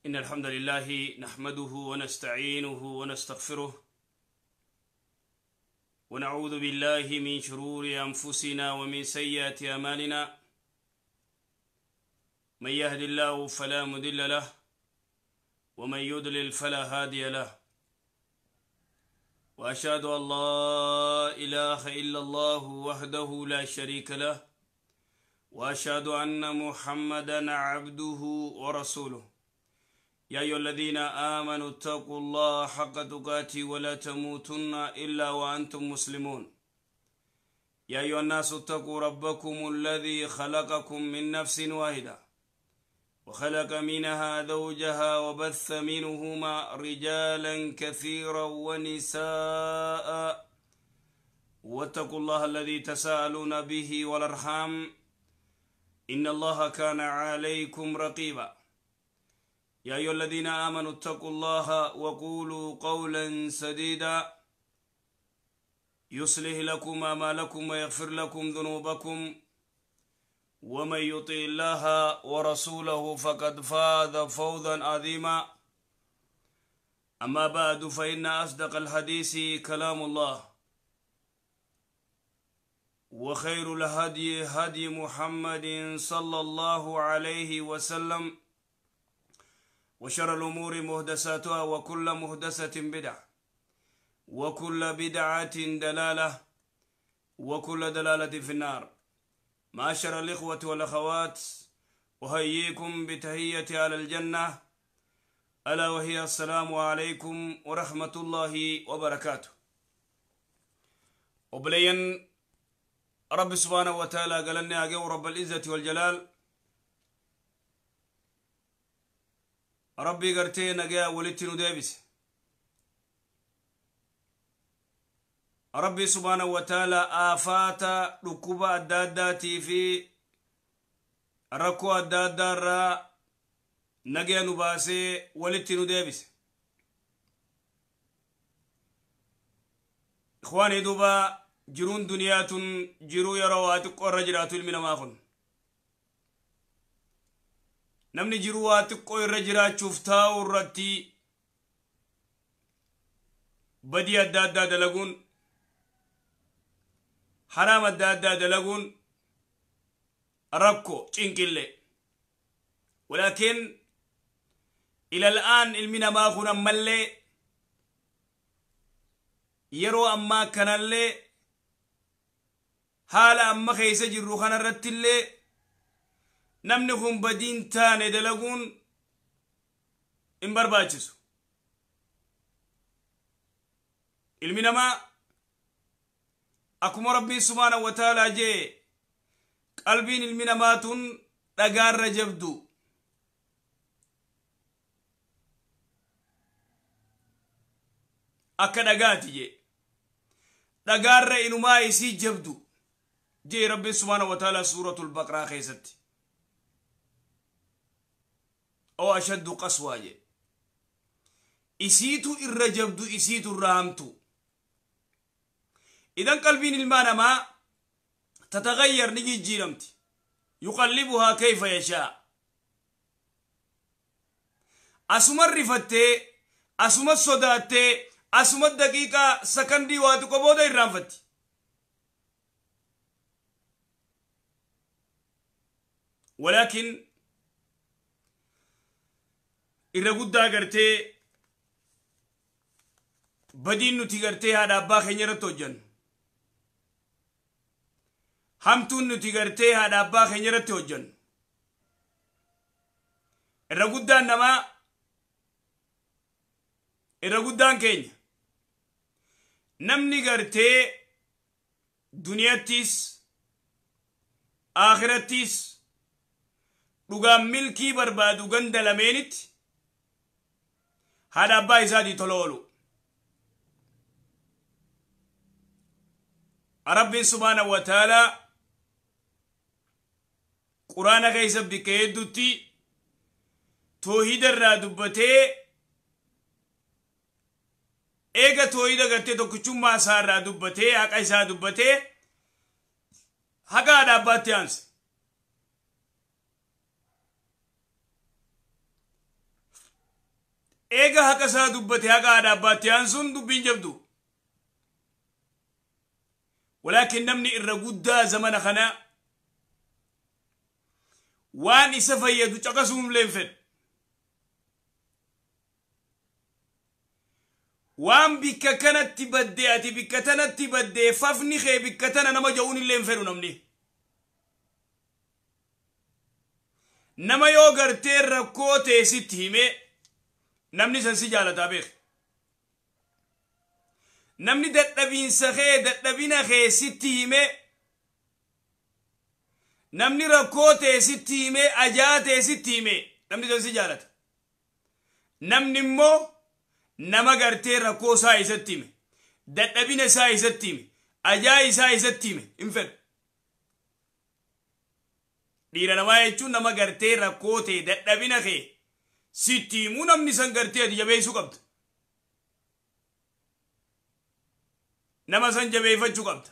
إن الحمد لله نحمده ونستعينه ونستغفره ونعوذ بالله من شرور أنفسنا ومن سيئات أعمالنا من يهد الله فلا مضل له ومن يضلل فلا هادي له وأشهد أن لا إله إلا الله وحده لا شريك له وأشهد أن محمدا عبده ورسوله يا أيها الذين آمنوا اتقوا الله حق تقاته ولا تموتن إلا وأنتم مسلمون يا أيها الناس اتقوا ربكم الذي خلقكم من نفس واحدة وخلق منها زوجها وبث منهما رجالا كثيرا ونساء واتقوا الله الذي تساءلون به والأرحام إن الله كان عليكم رقيبا يا أيها الذين آمنوا اتقوا الله وقولوا قولا سديدا يصلح لكم أعمالكم ويغفر لكم ذنوبكم ومن يطع الله ورسوله فقد فاز فوزا عظيما أما بعد فإن أصدق الحديث كلام الله وخير الهدي هدي محمد صلى الله عليه وسلم وشر الأمور مهدساتها وكل مهدسة بدعة وكل بدعة دلالة وكل دلالة في النار. معاشر الإخوة والأخوات، أحييكم بتحية على الجنة، ألا وهي السلام عليكم ورحمة الله وبركاته. وبلين رب سبحانه وتعالى قال لنا رب العزة والجلال ربي قرتي نجا ولتي ندابس ربي سبحانه وتعالى آفات ركوب الداداتي في ركوب الدادار نجا نباسي ولتي ندابس. إخواني دوبا جرون دنيات جرو يروات الرجلات من ماخن namni jiruu waa xiqqoo irra jiraachuuf taa'u irratti badii adda addaa dalaguun haraam adda addaa dalaguun rakkoo cinqillee walaakin ila al'aan ilmi namaa kun ammallee yeroo ammaa kanallee haala amma keessa jirru kanarrattillee namni kun badiin taane dalaguun hin barbaachisu. Ilmi namaa akkuma Rabbiin subhaanahu wa ta'aalaa jee qalbiin ilmi namaa tun dhagaarra jabdu. Akka dhagaati jee dhagaarra inumaa isii jabdu jee Rabbiin subhaanahu wa ta'aalaa suuratul Baqaraa keessatti. أو أشد قسوة إسيتو الرجبدو إسيتو الرامتو. إذن قلبين المانا ما تتغير نجي جيرمتي يقلبها كيف يشاء. أسمى الرفتي أسمى الصداتي أسمى الدقيقة سكندي واتقبودا الرامفتي. ولكن irra guddaa gartee badiin nuti gartee haadha abbaa keenya irratti hojjannu hamtuun nuti gartee haadha abbaa keenya irratti hojjannu irra guddaan namaa irra guddaan keenya namni gartee duniyattis akhirattis dhugaan milkii barbaadu ganda lameenitti haadha abbaa isaatii tola oolu. Rabbiin subhaanahu wa ta'aalaa quraana keessa bakka hedduutti toohida irraa dubbatee eega toohida gartee tokkichummaa isaa irraa dubbatee haqa isaa dubbatee haqa haadha abbaatti aanse. Eega haqa isaa dubbate haqa haadha abbaatti aansuun dubbiin jabdu. Walaakin namni irra guddaa zamana kana waan isa fayyadu caqasuun leen fedhu. Waan bikka kanatti baddee ati bikka tanatti baddee fafni kee bikka tana nama ja'uun illee hin fedhu namni. Nama yoo gartee rakkoo ta'e sitti himee namni san si jaalataa beeka. Namni dadhabiinsa kee dadhabina kee sitti himee namni rakkoo ta'e sitti himee ajaa ta'e sitti himee namni san si jaalata. Namni immoo nama gartee rakkoo isaa isatti hime dadhabina isaa isatti hime ajaa isaa isatti hime hin fedhu. Dhiira namaa jechuun nama gartee rakkoo ta'e dadhabina kee sitti himuu namni san gartee ati jabeessuu qabda. Nama san jabeeffachuu qabda.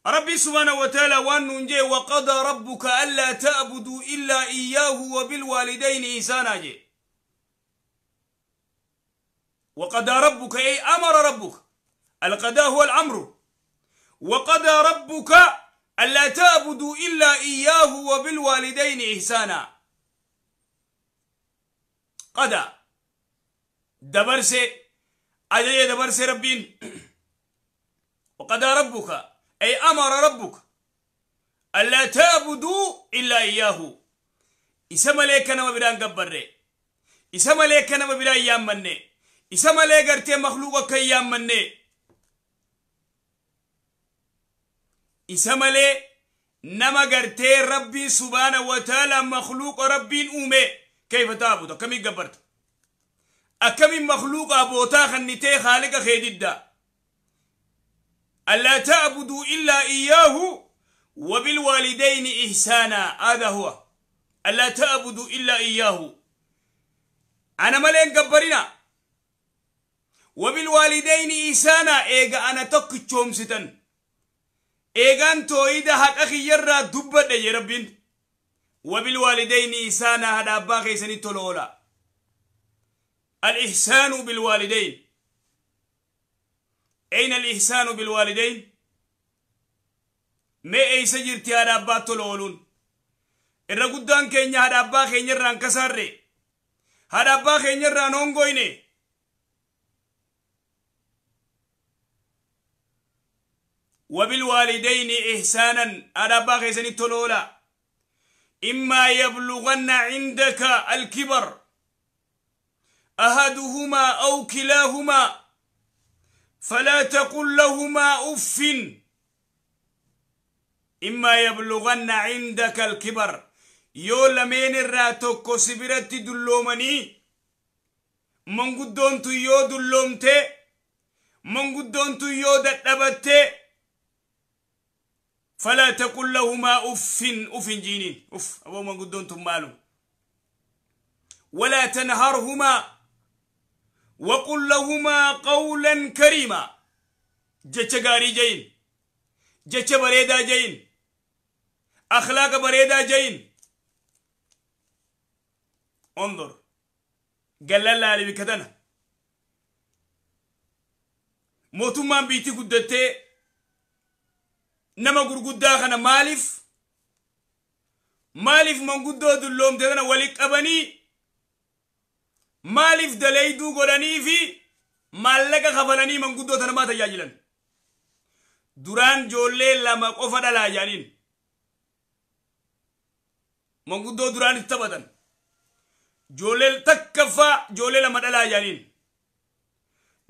Rabbi subhaanahu wa ta'ala waan nuun jee waqadaa rabbuka allaa ta'buduu illaa iyyaahu wa bilwaalidayni ihsaanaa jee. وقضى ربك أي أمر ربك القضاء هو الأمر وقضى ربك ألا تعبدوا إلا إياه وبالوالدين إحسانا قضى دبرسي أجي دبرسي ربين وقضى ربك أي أمر ربك ألا تعبدوا إلا إياه إسما ليك نما بران قبره إسما ليك نما بران يامني isa malee gartee makhluuqa akka hin yaammanne isa malee nama gartee rabbiin subhaana wa ta'ala makhluuqa rabbiin uume kayfa ta'budu akkamiin gabbarta akkamiin makhluuqa abootaa kannitee khaaliqa kee didda allaa ta'buduu illaa iyyaahu وبالوالدين إحسانا هذا هو ألا تعبدوا إلا إياه أنا ملين قبرنا وبالوالدين إحسانا إيغا أنا تكتشوم ستن إيغا أنتو إذا حق أخي يرى دبت يا ربين وبالوالدين إحسانا هذا أبا سني تلولا الإحسان بالوالدين أين الإحسان بالوالدين؟ ما أي سجرتي هذا أبا تلولون الرجودان كينيا هذا أبا كينيا رانكساري هذا أبا كينيا رانونغويني وبالوالدين إحسانا هذا أبا كيسني تلولا إما يبلغن عندك الكبر أحدهما أو كلاهما فلا تقل لهما أف إما يبلغن عندك الكبر يو لمين الراتوكو سبرت دلومني من قدونتو يو دلومتي من قدونتو يو دتبتي فلا تقل لهما أف أف جينين أف أبو من قدونتو مالو ولا تنهرهما وقل لهما قولا كريما جتش غاري جين جتش بريدا جين أخلاق بريدا جين انظر قال الله لي بكتنا موتومان بيتي قدتي نما غرغدا خنا مالف مالف من قدو دلوم تدنا ولي قبني مالف دليدو غدني في مالك خفلني من قدو تنا ما تجاجلن duraan joollee lama qofa dhalaa jaaniin manguddoo duraan itti taphatan joollee takkaffaa joollee lama dhalaa jaaniin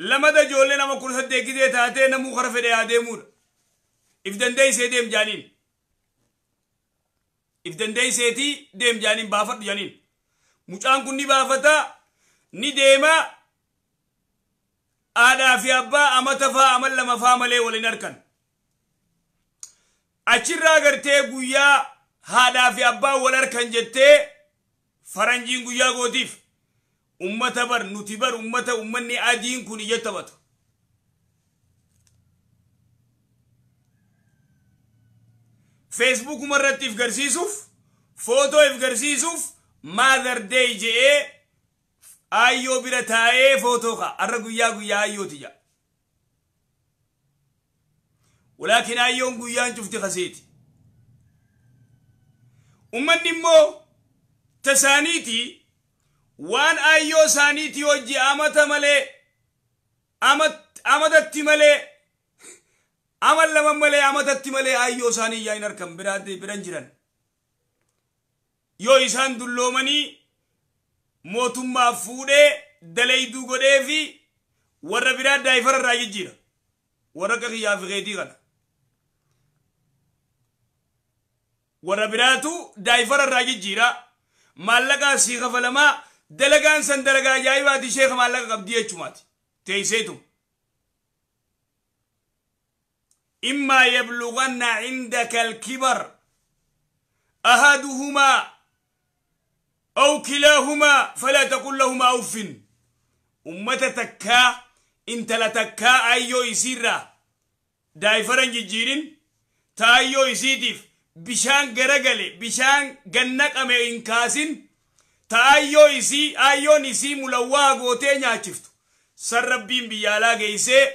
lamada joollee nama 18 gizee taatee namuu kara fedhe haa deemuudha if dandeessee deem jaaniin if dandeesseetii deem jaaniin baafadhu jaaniin mucaan kun ni baafataa ni deemaa aadaa fi abbaa amata faa amal lama faa malee waliin harkan achirraa gartee guyyaa haadhaa fi abbaa wal harkan jettee faranjiin guyyaa gootiif ummata bar nuti bar ummata ummanni adiin kun ija taphatu. Feesbuukuma irratti if garsiisuuf footoo if garsiisuuf Mother Day je'ee Ayyoo bira taa'ee footoo ka'a. Har'a guyyaa guyyaa ayyooti jedha. Walaakin ayyoon guyyaan cufti kaseeti. Ummanni immoo tasaaniiti waan ayyoo isaaniitii hojii amata malee amatatti malee amal lama malee amatatti malee ayyoo isaanii yaa hin arkan biran jiran. Yoo isaan dulloomanii mootummaa fuudhee dalayduu godhee fi warra biraa daayifara irraa jijjiira. Warra akka kiyyaa fi keetii kana. Warra biraatu daayifara irraa jijjiira. Maallaqaa sii kafalamaa dalagaan san dalagaa ajaa'ibaati sheeka maallaqa qabdii jechumaati. Teesseetu. Immaa yablughanna cindaka alkibar ahaduhumaa أو كلاهما فلا تقل لهما أف. أمة تكا انت لتكا أيو يسيرا دايفرن جيرين تايو يسيتف بشان غرغلي بشان غنق أمي إنكاسين تايو يسي أيو نسي ملواه غوتي نياچفتو سر ربين بيالا گيسي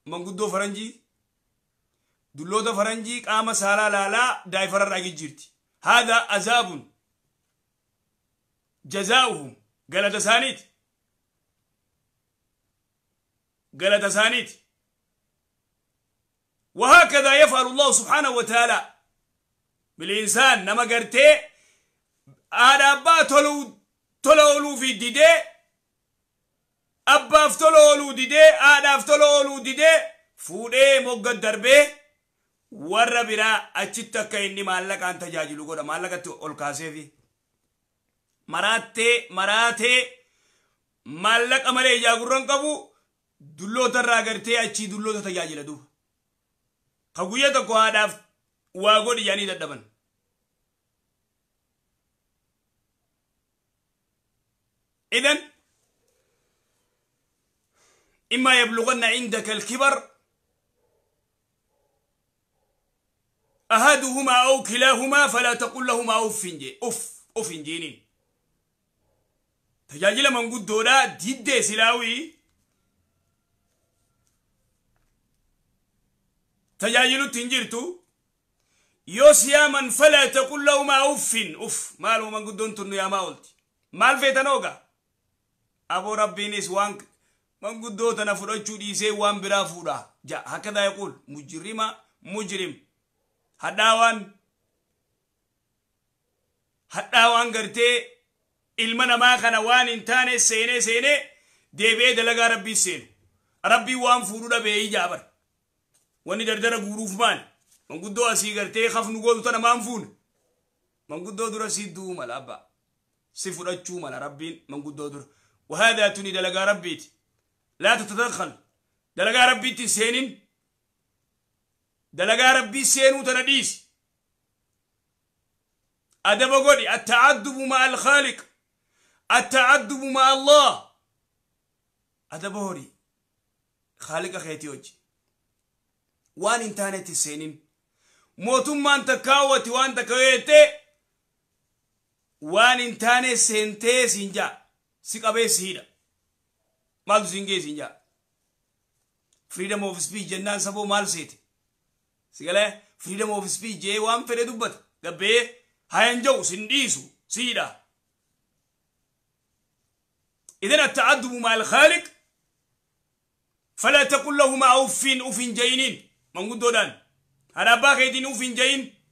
منگدو فرنجي دلوتا فرنجي قام سالا لالا دايفر الراجي جيرتي. هذا عذاب جزاؤهم غلط سانيت غلط سانيت. وهكذا يفعل الله سبحانه وتعالى بالإنسان. نما قرتي أبا تلولو في ديدي أبا افتلولو ديدي أنا افتلولو ديدي فودي موقد دربي warra biraa achitti akka inni maallaqaan tajaajilu godha. Maallaqatti ol kaaseefi maraatee maallaqa malee ijaa gurran qabu dulloota irraa gartee achii dulloota tajaajila duuba. Ka guyyaa tokko haadhaaf waa godhi jedhanii dadhaban. إذن إما يبلغن عندك الكبر أحدهما أو كلاهما فلا تقل لهما أف أف أف جينين. تجاجل من قد دولا ديد سلاوي تجاجل تنجرتو يوسيا فلا تقل لهما أف أف مالو من قد دون يا ماولتي مال فيتنوغا أبو ربي نيس وانك من قد دوتنا فرأتشو ديسي وان برافورا جاء هكذا يقول مجرمة مجرم hadhaawaan gartee ilma namaa kana waan hin taane seenee deebi'ee dalagaa rabbii seenu. Rabbii waan fuudhu dhabee ijaabar. Wanni dardara guuruuf maali? Manguddoo asii gartee hafnu gootu tana maan fuune? Manguddoo dura si du'uu mala abbaa. Si fudhachuu mala rabbiin manguddoo dura. Wahaadaa tuni dalagaa rabbiiti. Laa tatadakhal. Dalagaa rabbiitti seenin. Dalagaa rabbii seenuu tana dhiisi. Adaba godhi. Atta'addubu ma'a al-khaaliq. Atta'addubu ma'a Allah. Adaba horii. Khaaliqa keetii hojii. Waan hin taanetti seenin. Mootummaan takkaawwati waan takka yeettee waan hin taane seentee siin jaa. Si qabee si hidha. Maaltu siin gee siin jaa. Freedom of speech jennaan saboo maal seete? Sigalee freedom of speech jee waan fedhe dubbata. Gabbee hayan jau sin dhiisu siidha. إذن التعدب مع الخالق فلا تقل لهما أف أف جينين. من قد دودان هذا باقي أف جين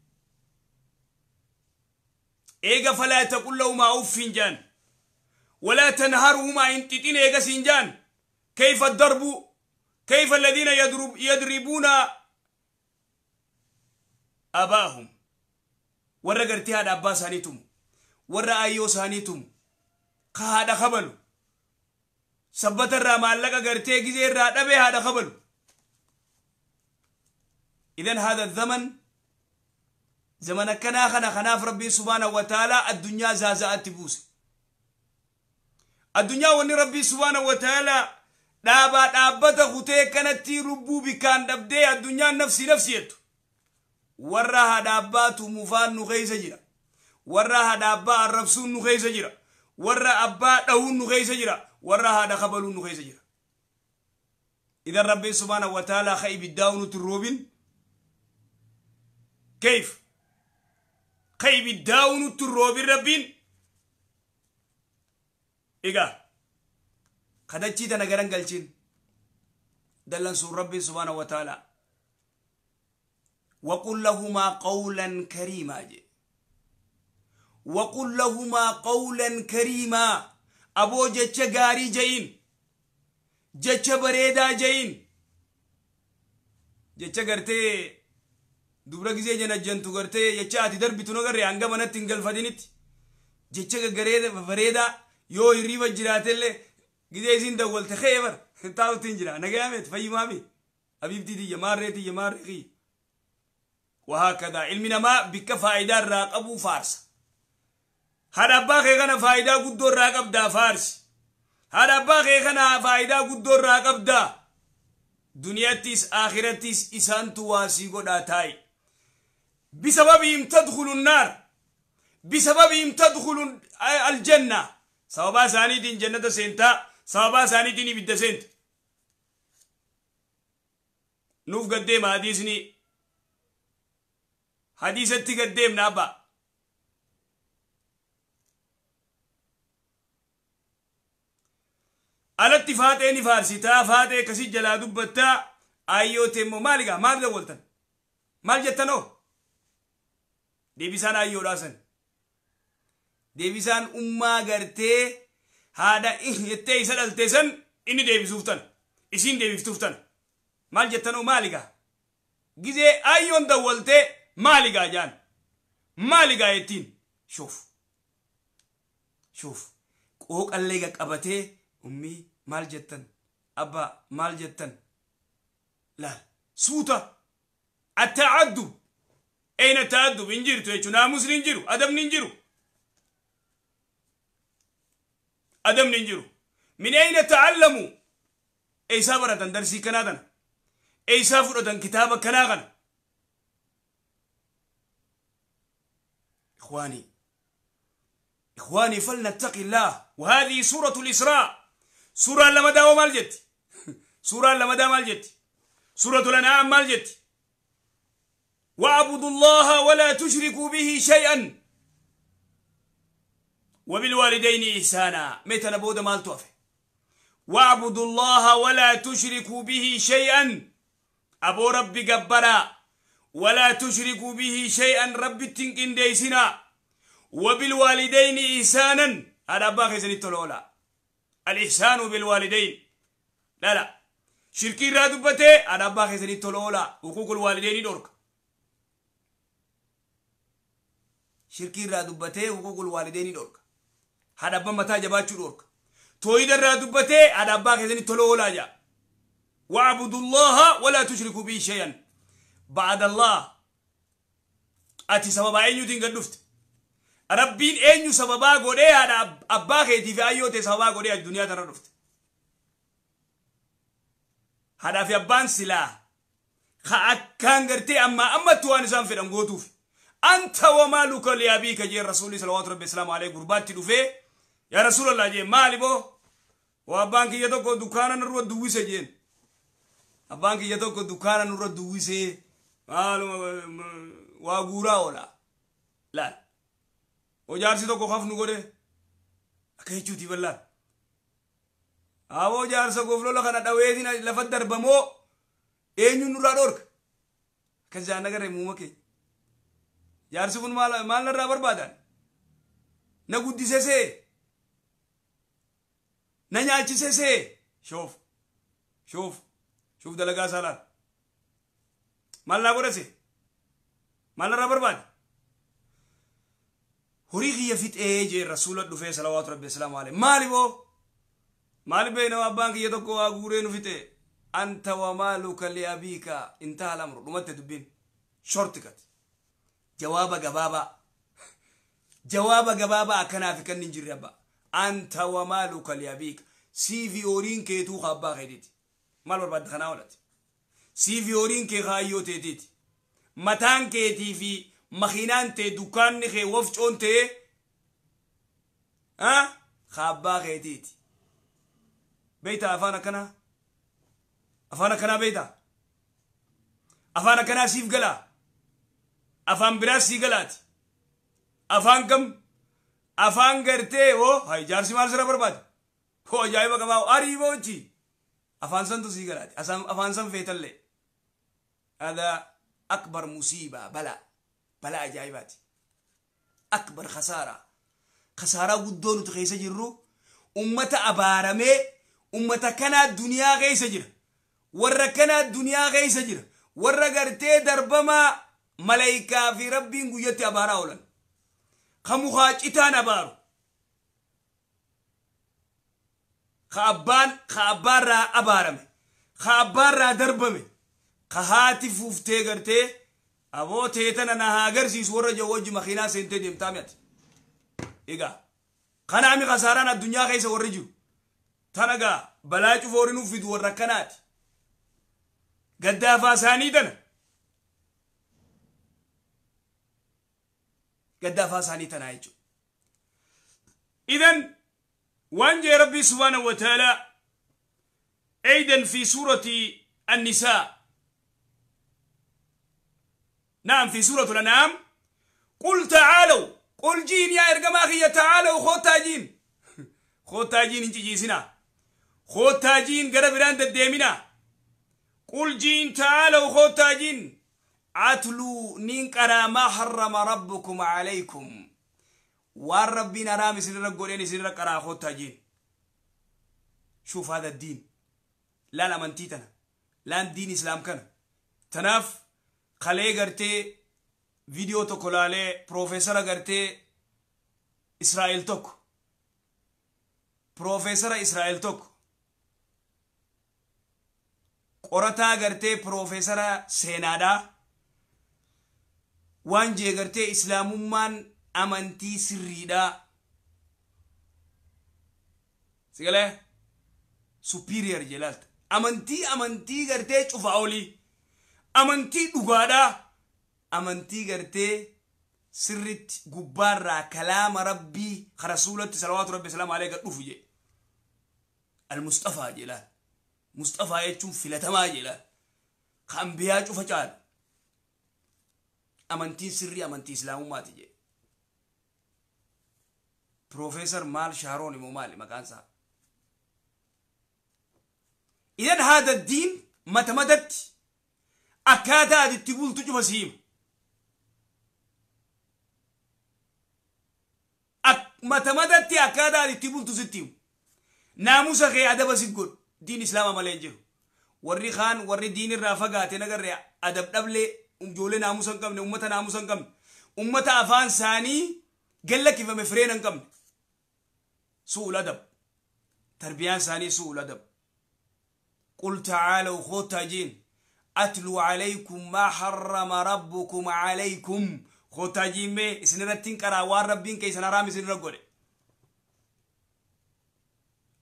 إيجا فلا تقل لهما أف جان ولا تنهرهما إن تتين إيجا سنجان. كيف الضرب؟ كيف الذين يضربون أباهم؟ warra gartee haadha abbaa isaanii tumu, warra ayyoo isaanii tumu, ka haadha kabalu, sabbata irraa maallaqa gartee gizee irraa dhabee haadha kabalu. إذن هذا الزمن زمن كنا خنا خناف ربي سبحانه وتعالى الدنيا زازات تبوس الدنيا وني ربي سبحانه وتعالى دابا دابته خطي كانت ربو بكان دبدي الدنيا نفسي نفسيته warra haadha abbaatu mufaan nu keessa jira. Warra haadha abbaa arrabsuun nu keessa jira. Warra abbaa dha'uun nu keessa jira. Warra haadha kabaluun nu keessa jira. Idan rabbiin subhaanahu wa ta'aalaa ka ibiddaa nutti roobin. Kayf? Ka ibiddaa nutti roobin rabbiin. Egaa kadachii tana garan galchin. Dallansuun rabbiin subhaanahu wa ta'aalaa. وقل لهما قولا كريما جي. وقل لهما قولا كريما أبو جتش غاري جين جتش بريدا جين جتش غرتي دبرا غزي جنا جنتو غرتي جتش اتي دربتو نغري هنگا منت انگل جتش غريدا بريدا يو يريبا جراتل غزي زين دولت خيبر تاو تنجرا نغامت فيمامي حبيبتي دي يمارتي يمارخي وهكذا علمنا ما بك فائدة راقبو فارس هذا باقي غنا فائدة قدور راقب دا فارس هذا باقي غنا فائدة قدور راقب دا دنياتيس آخرتيس إسان تواسي قد تاي بسببهم تدخل النار بسببهم تدخل الجنة سببا ثاني دين جنة سنتا سببا ثاني دين بيد سنت نوف قدام حديثني حديثتي قدام نابا alatti faaxee ni faarsitaa faaxee kasi jalaa dubbattaa ayyoo immoo maali gaa maal dawwaltan maal jettanoo deebisaan ayyoodhaa san deebisaan ummaa gartee haadha jettee isa dhaltee san inni deebisuuf tana isiin deebiftuuf tana maal jettanoo maali gaa gizee ayyoon dawwaltee maali gaa jaan maali gaa jettiin shuuf shuuf qooqallee qabatee أمي مال جتن أبا مال جتن لا سوتا التعدب أين التعدب إنجيرتو يجو ناموس ننجيرو أدم ننجيرو أدم ننجيرو من أين تعلموا أي سافرة درسي كنادنا أي سافرة كتابة كناغنا إخواني إخواني فلنتقي الله وهذه سورة الإسراء سورة لما داو مال جت سورة لما دا مال جت سورة الأنعام مال جت واعبدوا الله ولا تشركوا به شيئا وبالوالدين إحسانا متى نبود مال توفي واعبدوا الله ولا تشركوا به شيئا أبو ربي جبرا ولا تشركوا به شيئا ربي تنكن ديسنا وبالوالدين إحسانا هذا باقي سنة الأولى الإحسان بالوالدين لا لا شركي رادبته هذا باقي سنة الأولى حقوق الوالدين دورك شركي رادبته حقوق الوالدين دورك هذا بمتا جباتشو دورك توحيد رادبته هذا باقي سنة الأولى جا واعبدوا الله ولا تشركوا به شيئا بعد الله أتي سبب أين يتنقل ربين أنيو سببا غوري هذا أبا خيتي في أيوة سببا غوري الدنيا ترى رفت هذا في أبان سلا خا كان غرتي أما توان سام في رمغوتوف أنت ومالك لأبيك جي الرسول صلى الله عليه وسلم عليه غربات تدوفي يا رسول الله جي مالي بو وأبان كي يتوكو دكانا نرو دويسة جين أبان كي يتوكو دكانا نرو دويسة مالو واغورا ولا لا وجارسي تو خاف نغوري اكاي جوتي بالله اwo jaarsa goflo kana daweetina lafa darbamo eenyu nurraa dhorka kan jaan agarre muuma keenya jaarsi kun maal maal narraa barbaadan na guddisese na nyaachisese shoof shoof shoof dalagaa saalaan maal naa godhase maal narraa barbaade horii kiyya fixee jee rasuula dhufee salawaatu rabbi salaamu alayhi maali boo maali beena abbaan kiyya tokko waa guuree nu fixe anta wamaaluka liabiika intaha lamru dhumatte dubbiin shortikat jawaaba gabaabaa jawaaba gabaabaa akkanaaf kan hin jirre abba anta wamaaluka liabiika siifi horiin keetuu ka abbaa keetiiti maal barbaadda kanaa olati siifi horiin kee kaayyoo teetiiti mataan keetii fi Makiinaan tee dukkaanni kee wafcoon tee kaabbaa keetiiti. Beeytaa afaan akkanaa? Afaan akkanaa beeytaa? Afaan akkanaa siif galaa? Afaan biraas sii galaati. Afaan kam? Afaan gartee hoo hay jaarsi maal sirra barbaade? Hoo ajaa'iba qabaa ariiboochi. Afaan santu sii galaati. Afaan san feetallee. هذا أكبر مصيبة بلاء بلاء أجايباتي أكبر خسارة خسارة قدون تخيس جرو أمة أبارمي أمة كنا الدنيا غيس جر وركنا الدنيا غيس جر ورقرتي دربما ملايكة في ربي قيتي أبارا أولا خمخاج إتان أبارو خابان خابان را أبارمي خابان را دربمي kahaati fuuftee gartee aboo teetana na haa agarsiisu warra jiru wajji makiinaa seentee deemtaa mi'ati. Egaa kanaami kasaaraan addunyaa keessa warri jiru tana gaa balaa cufa warri nuuf fidu warra akkanaati. Gaddaafaa isaanii tana. Gaddaafaa isaanii tanaa jechuudha. Idan waan jee Rabbii subhaanahu wa ta'aalaa aydan fi suurati annisaa. نعم في سورة الأنعام قل تعالوا قل جين يا إرجماخية تعالوا خوتاجين خوتاجين انت جيسنا خوتاجين قرب راند الديمنا قل جين تعالوا خوتاجين عتلو ننكرا ما حرم ربكم عليكم والربنا رامي سنرى قولين سنرى قرا خوتاجين شوف هذا الدين لا لا منتيتنا لا الدين إسلام كان تناف kalee gartee viidiyoo tokko laalee piroofeesara gartee Israa'el tokko piroofeesara Israa'el tokko qorataa gartee piroofeesara seenaadhaa waan jee gartee islaamummaan amantii sirriidhaa sigalee superior jelaalta amantii gartee cufa olii amantii dhugaadhaa amantii gartee sirritti gubbaarraa kalaama rabbii rasuulatti salawaatu rabbi salaamu alayhi dhufu jee almustafaa jedhaan mustafaa jechuun filatamaa jedhaan ka ambiyaa cufa caalu amantiin sirrii amantii islaamummaati jee piroofeesar maal shaaroon immoo maali maqaan isaa idan haada diin mata matatti akkaataa ati itti bultu cufa siima. Mata matatti akkaataa ati itti bultu sitti himu. Naamusa kee adaba si godhu diin islaama malee hin jiru. Warri kaan warri diin irraa fagaate nagarree adab dhablee ijoollee naamusa hin qabne ummata naamusa hin qabne ummata afaan isaanii gallakkifame fireen hin qabne. Su'ul adab. Tarbiyaan isaanii su'ul adab. Qul ta'aalaw kootaa jeen. أتلو عليكم ما حرم ربكم عليكم خوتاجين بي سنرتين كرا وان ربين كي سنرامي سنرقل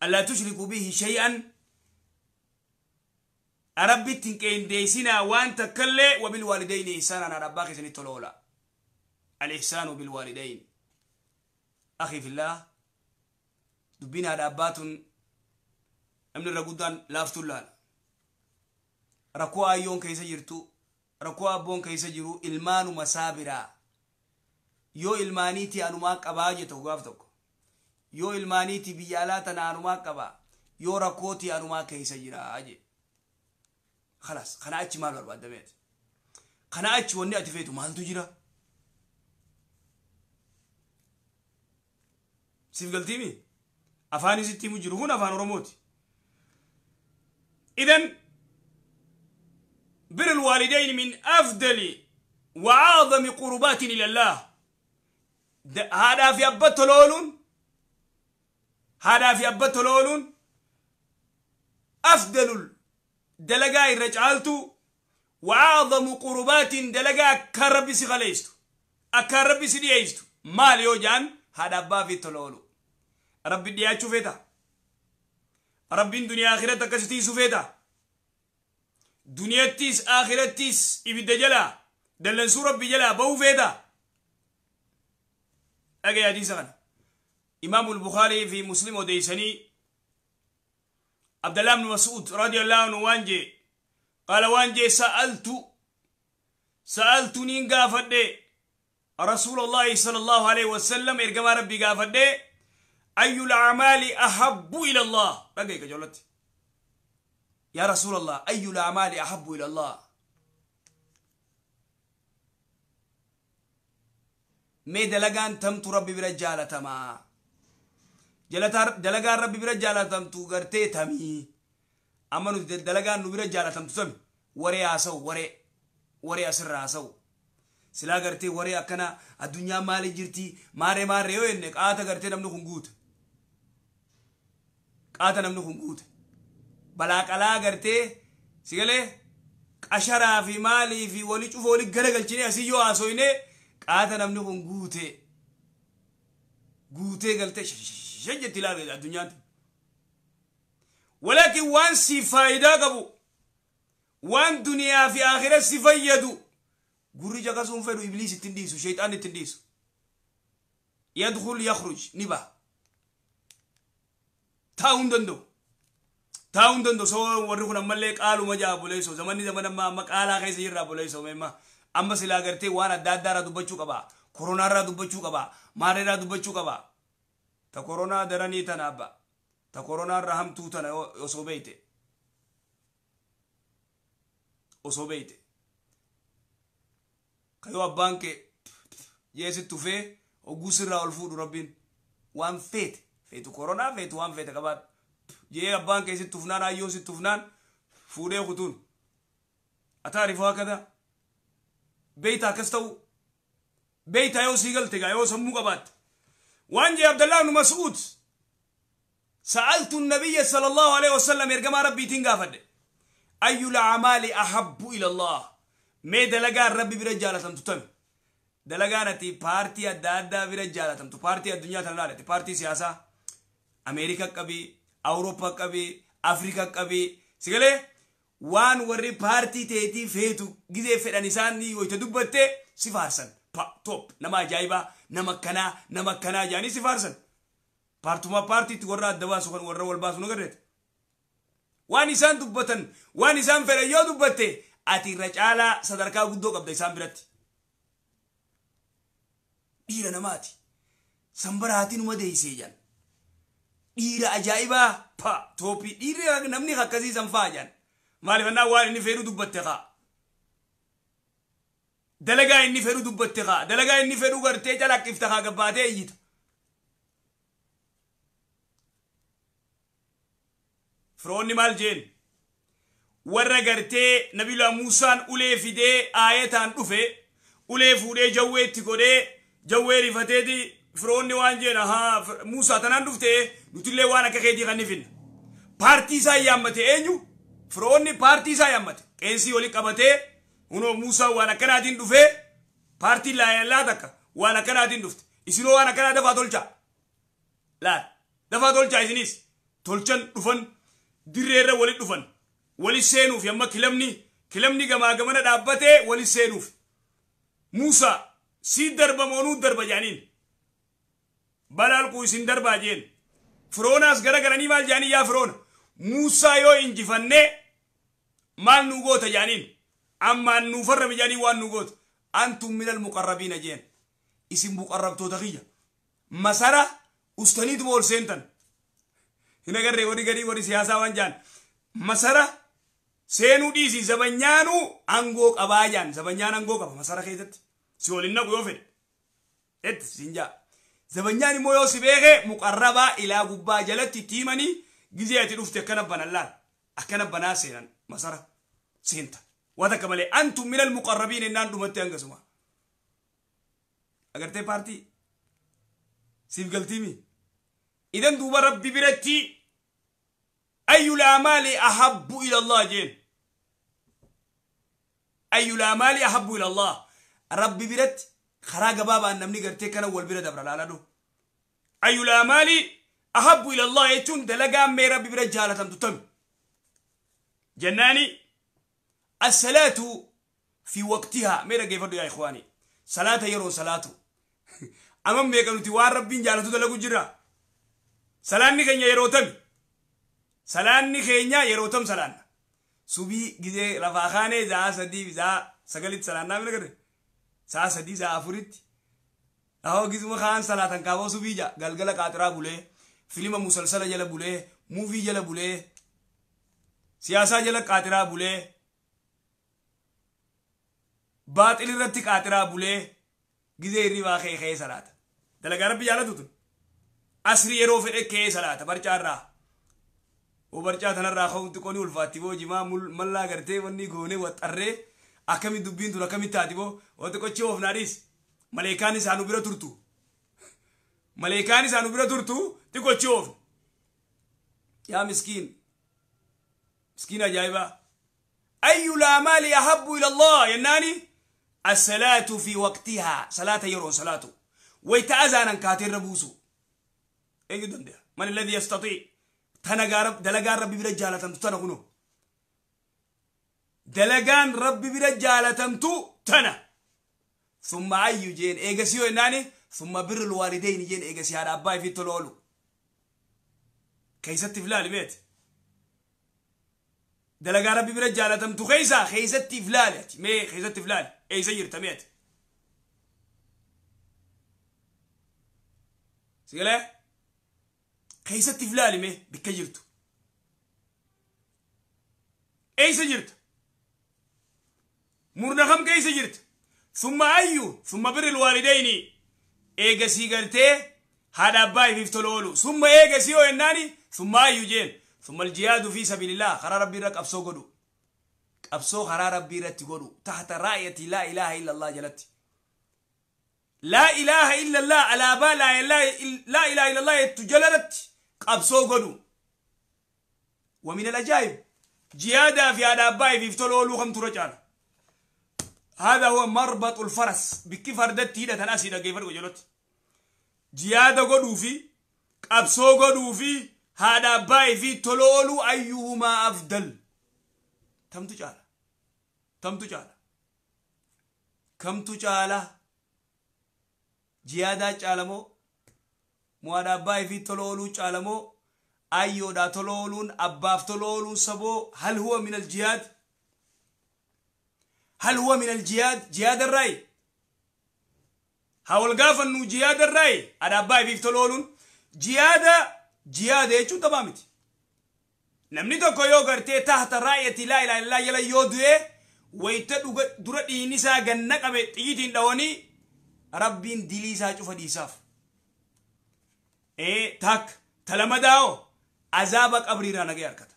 ألا تشركوا به شيئا ربي تنكين ديسنا وان تكلي وبالوالدين إحسانا رباك سنتلولا الإحسان بالوالدين أخي في الله دبنا ربات أمن الرقودان لافتولان rakkoo ayyoon keessa jirtu rakkoo abboon keessa jiru ilmaanuma saabiraa yoo ilmaaniiti anumaa qabaa jettu gaaf tokko yoo ilmaaniiti biyya alaa tana anumaa qabaa yoo rakkooti anumaa keessa jiraa je خلاص kana achi maal barbaadameeti kana achi wanni ati feetu maaltu jira siif galtiimi afaan isitti himu jiru kun afaan oromooti idan بر الوالدين من أفضل وأعظم قربات إلى الله هذا في أبت لولون هذا في أبت لولون أفضل دلقاء رجعلت وأعظم قربات دلقاء كربي سغليست أكربي سديست مال يوجان هذا بافي تلولو ربي دياتشو فيتا ربي الدنيا آخرتك كستي سفيتا دنياتيس آخرتيس إبدا جلا Dallansuu rabbi jalaa bahuu feetaa? Dhagaye hadiisa kana. Imaamul Bukhaarii fi Muslim odeysanii Abdallah ibn Mas'ud radiyallahu anhu waan jee qaala waan jee sa'altu niin gaafadhe Rasuulullaahi sallallahu alaihi wasallam ergamaa rabbii gaafadhe ayyul a'maali ahabbu ila Allah. Dhagaye kajoolatti. Yaa Rasuulallah, ayyul a'maali ahabbu ila Allah. Mee dalagaan tamtu rabbi bira jaalatamaa? Dalagaan rabbi bira jaalatamtu gartee tamii? Amma nuti dalagaan nu bira jaalatamtu tami? Waree haasa'u, waree asirra haasa'u. Silaa gartee waree akkana addunyaa maali jirti maaree maaree yoo jenne qaata gartee namni kun guute. Qaata namni kun guute. Balaaqalaa gartee sigalee qasharaa fi maalii fi walii cufa walii garagalchinee asii yoo haasoyne qaata namni kun guute. Guutee galtee shan jetti ilaalu addunyaan. Walaakin waan si faayidaa qabu waan duniyaa fi aakhira si fayyadu gurri caqasuun fedhu ibliis ittiin dhiisu, sheexaan ittiin dhiisu. Yadkhul yakhruj ni baha. Taa'uu hin danda'u. Taa'uu hin danda'u. Sababa warri kun ammallee qaaluma ja'a buleessoo. Zamanni zaman amma amma qaalaa keessa jirra buleessoo. Amma silaa gartee waan adda addaa irraa dubbachuu qaba. Koronaa irraa dubbachuu qaba. Maarree irraa dubbachuu qaba. Ta koronaa daranii tana abba. Ta koronaa irraa hamtuu tana osoo beeyte. Osoo beeyte. Kayoo abbaan kee jeesitti tufee hogguu sirraa ol fuudhu rabbiin waan feete feetu koronaa feetu waan feete qabaadhu. Jee abbaan kee sitti tufnaan ayyoon sitti tufnaan fuudhee kutuun. Ataarifuu akkata beeyta akkas ta'u beeyta yoo sii galte gaa yoo sammuu qabaatte. Waan jee Abdallah ibn Mas'ud sa'altu nabiyya sallallahu alaihi wasallam ergamaa rabbiitiin gaafadhe. Ayyul a'maali ahabbu ila Allah. Mee dalagaan rabbi bira jaalatamtu tami? Dalagaan ati paartii adda addaa bira jaalatamtu, paartii addunyaa tana laale, paartii siyaasaa Ameerikaa qabii, Awurooppaa qabii, Afrikaa qabii, sigalee waan warri paartii teetii feetu gizee fedhan isaan wayita dubbatte si faarsan. Top nama ajaa'ibaa, nama akkanaa, nama akkanaa jedhanii si faarsan. Paartumaa paartiitti warra adda baasu kan warra wal baasu nu agarreeta. Waan isaan dubbatan, waan isaan fedhan yoo dubbatte ati irra caalaa sadarkaa guddoo qabda isaan biratti. Dhiira namaati. Sanbara haatiin uma deessee jedhan. Dhiira ajaa'ibaa pa toophii dhiirri namni akkasii san fa'a jedhan. Maaliif annaa waan inni fedhu dubbatte kaa. Dalagaa inni fedhu dubbatte kaa. Dalagaa inni fedhu gartee calaqqifta kaa gabbaatee iyyita. Firoonni maal jeen? Warra gartee Nabiila Muusaan ulee fidee aayataan dhufe ulee fuudhee jawwee itti godhee jawwee rifateeti firoonni waan jeen ahaa Muusaa tanaan dhufte nutillee waan akka keetii kan ni finna. Paartii isaa yaammate eenyu? Firoonni paartii isaa yaammate. Qeensii wali qabatee hunoo Muusaan waan akkanaatiin dhufee paartii laayallaa takka waan akkanaatiin dhufte. Isinoo waan akkanaa dafaa tolchaa. Laal dafaa tolchaa isinis tolchan dhufan dirreerra wali dhufan. Wali seenuuf yamma kilamni gamaa gamana dhaabbatee wali seenuuf. Muusaa si darba moonuu darba jaaniin. Balaalquu isin darbaa jeen. Firoonaas garagaranii maal jaanii yaa firoona. Muusaa yoo injifannee maal nu goota jaaniin. Ammaan nu farrame jaanii waan nu goota. Antum minal muqarrabiina jeen. Isin muqarrabtoota kiyya. Masara ustaniituma ol seentan. Hin agarree warri garii warri siyaasaa waan jaan. Masara seenuu dhiisii zabanyaanuu aangoo qabaa jaan. Zabanyaan aangoo qaba masara keessatti. Si waliin naqu yoo fedhe. Etti siin jaa. Zabanyaan immoo yoo si beeke muqarrabaa ilaa gubbaa jalatti itti himanii gizee ati dhufte akkana banan laal. Akkana banaa seenan masara seenta. Waan takka malee antum minal muqarrabiin ennaan dhumatte hangasuma. Agartee paartii siif galtiimi. Idan duuba rabbi biratti ayyul a'maali ahabbu ila Allah jeen. Ayyul a'maali ahabbu ila Allah. Rabbi biratti karaa gabaabaan namni gartee kana wal bira dabra laaladhu. Ayyul a'maali ahabbu ila Allah jechuun dalagaan mee rabbi bira jaalatamtu tami. Jennaani as-salaatu في وقتها. ميرا كيف يا إخواني؟ صلاة يرون صلاته. أمام ميكانوتي وان ربين جالتو دلقو جرا. سلاني خينيا يروتم. سلاني خينيا يروتم سلان. سوبي جزء رفاخانة زا سدي زا سقلت سلاننا من كده. زا سدي زا أفريت. أهو جزء مخان صلاة كابو سوبي جا قلقلة كاترا بوله. فيلم مسلسل جلا بوله. موفي جلا بوله. سياسة جلا كاترا بوله. باطل رتي كاترا بوله. جزء روا خي خي صلاة. دلقا ربي جالا توتن. أسري يرو في كي صلاة برجع وبرجع تنا راخو تكوني الفاتيبو جما ملا کرتے ونی گونے وترے اکمی دبین تو رقمی تاتیبو وتکو چوف ناریس ملائکانی سانو بیرا ترتو ملائکانی سانو بیرا ترتو تکو چوف يا مسكين مسكين عجائبا. أي الأعمال أحب إلى الله يناني الصلاة في وقتها. صلاة يرون صلاته ويتأذانا كاتر ربوسو ايه دندي من الذي يستطيع تنغارب دلغان ربي برجالتم تنغنو دلغان ربي برجالتم تنا ثم ايو جين ايغسيو اناني ثم بر الوالدين جين ايغسي هذا اباي في تلولو كيست فلال بيت دلغان ربي برجالتم تخيسا خيست فلال مي خيست فلال اي سير تميت سيغلا خيست فلالي مي بكجرتو اي سجرت مرنخم كي سجرت ثم ايو ثم بر الوالدين ايغا سيغرتي هذا باي فيفتلولو ثم ايغا سيو اناني ثم ايو جين ثم الجهاد في سبيل الله خرا ربي رك ابسو غدو ابسو خرا ربي رت غدو تحت رايه لا اله الا الله جلت لا اله الا الله على با لا اله الا الله تجلت قبصو قدو. ومن العجائب جيادة في هذا باي في فتلولو خم ترجعنا. هذا هو مربط الفرس بكيف فردت تيدا تناسي دا كيف جلوت جيادة قدو في قبصو قدو في هذا باي في تلولو أيهما أفضل. تم تجعل تم تجعل كم تجعل جيادة جعلمو موادا باي في تلولو جعلمو أيو دا تلولون أباف تلولون سبو. هل هو من الجهاد؟ هل هو من الجهاد؟ جهاد الرأي هاول قاف أنه جهاد الرأي أدا باي في تلولون جهاد جهاد يجون تمامتي نمني توكو يوغرتي تحت راية لا إله إلا الله يلا يودوه ويتدو درد نسا جنك أبي تيجين دواني ربين دليسا شوف ديساف ايه تاك تلمداو عذابك قبري را نگي اركت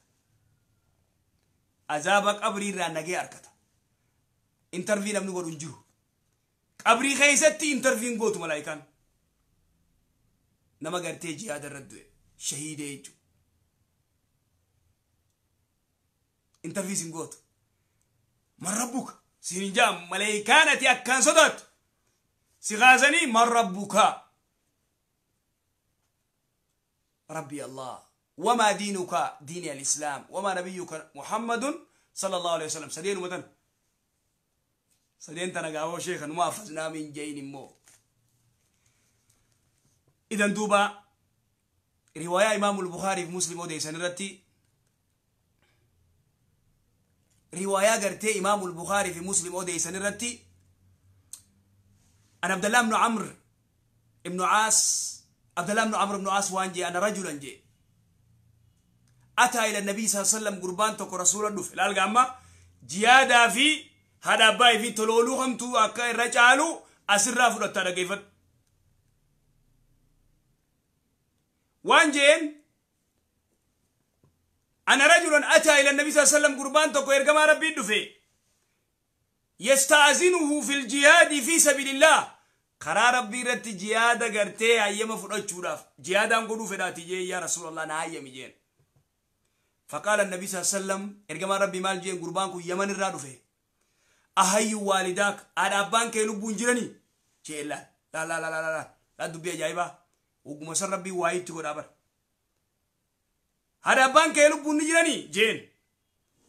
عذابك قبري را نگي اركت انترفيو نمني غودو نجرو قبري خيستي انترفيو غوتو ملائكان نما غرتي جهاد الرد شهيد يجو انترفيو سين غوتو من ربك سينجا ملائكان تي اكان صدت سيغازني من ربك ربي الله وما دينك دين الإسلام وما نبيك محمد صلى الله عليه وسلم. سدين ومتن سدين تنقاو شيخا ما فزنا من جين مو. إذن دوبا رواية إمام البخاري في مسلم ودي سنرتي رواية قرتي إمام البخاري في مسلم ودي سنرتي أنا عبد الله بن عمرو بن عاص عبد الله بن عمرو بن عاص وانجي أنا رجلا جي أتى إلى النبي صلى الله عليه وسلم قربان تكو رسول الله لا الجامعة جيادة في هذا باي في تلولو هم تو أكاي رجالو أسرع فرطة كيف وانجين أنا رجل أتى إلى النبي صلى الله عليه وسلم قربان تكو إرجما ربي دفي يستأذنه في الجهاد في سبيل الله قرار ربي رت جهاد غرتي ايما فدچوراف جهادان غدو فداتي يا رسول الله نا ايما جين. فقال النبي صلى الله عليه وسلم ارجما ربي مال جين قربان كو يمن را دفه احي والداك ادابان كي لبون جيرني جي لا لا لا لا لا لا دبي جايبا وغما سر ربي وايت غدابر هذا بان كي لبون جيرني جين.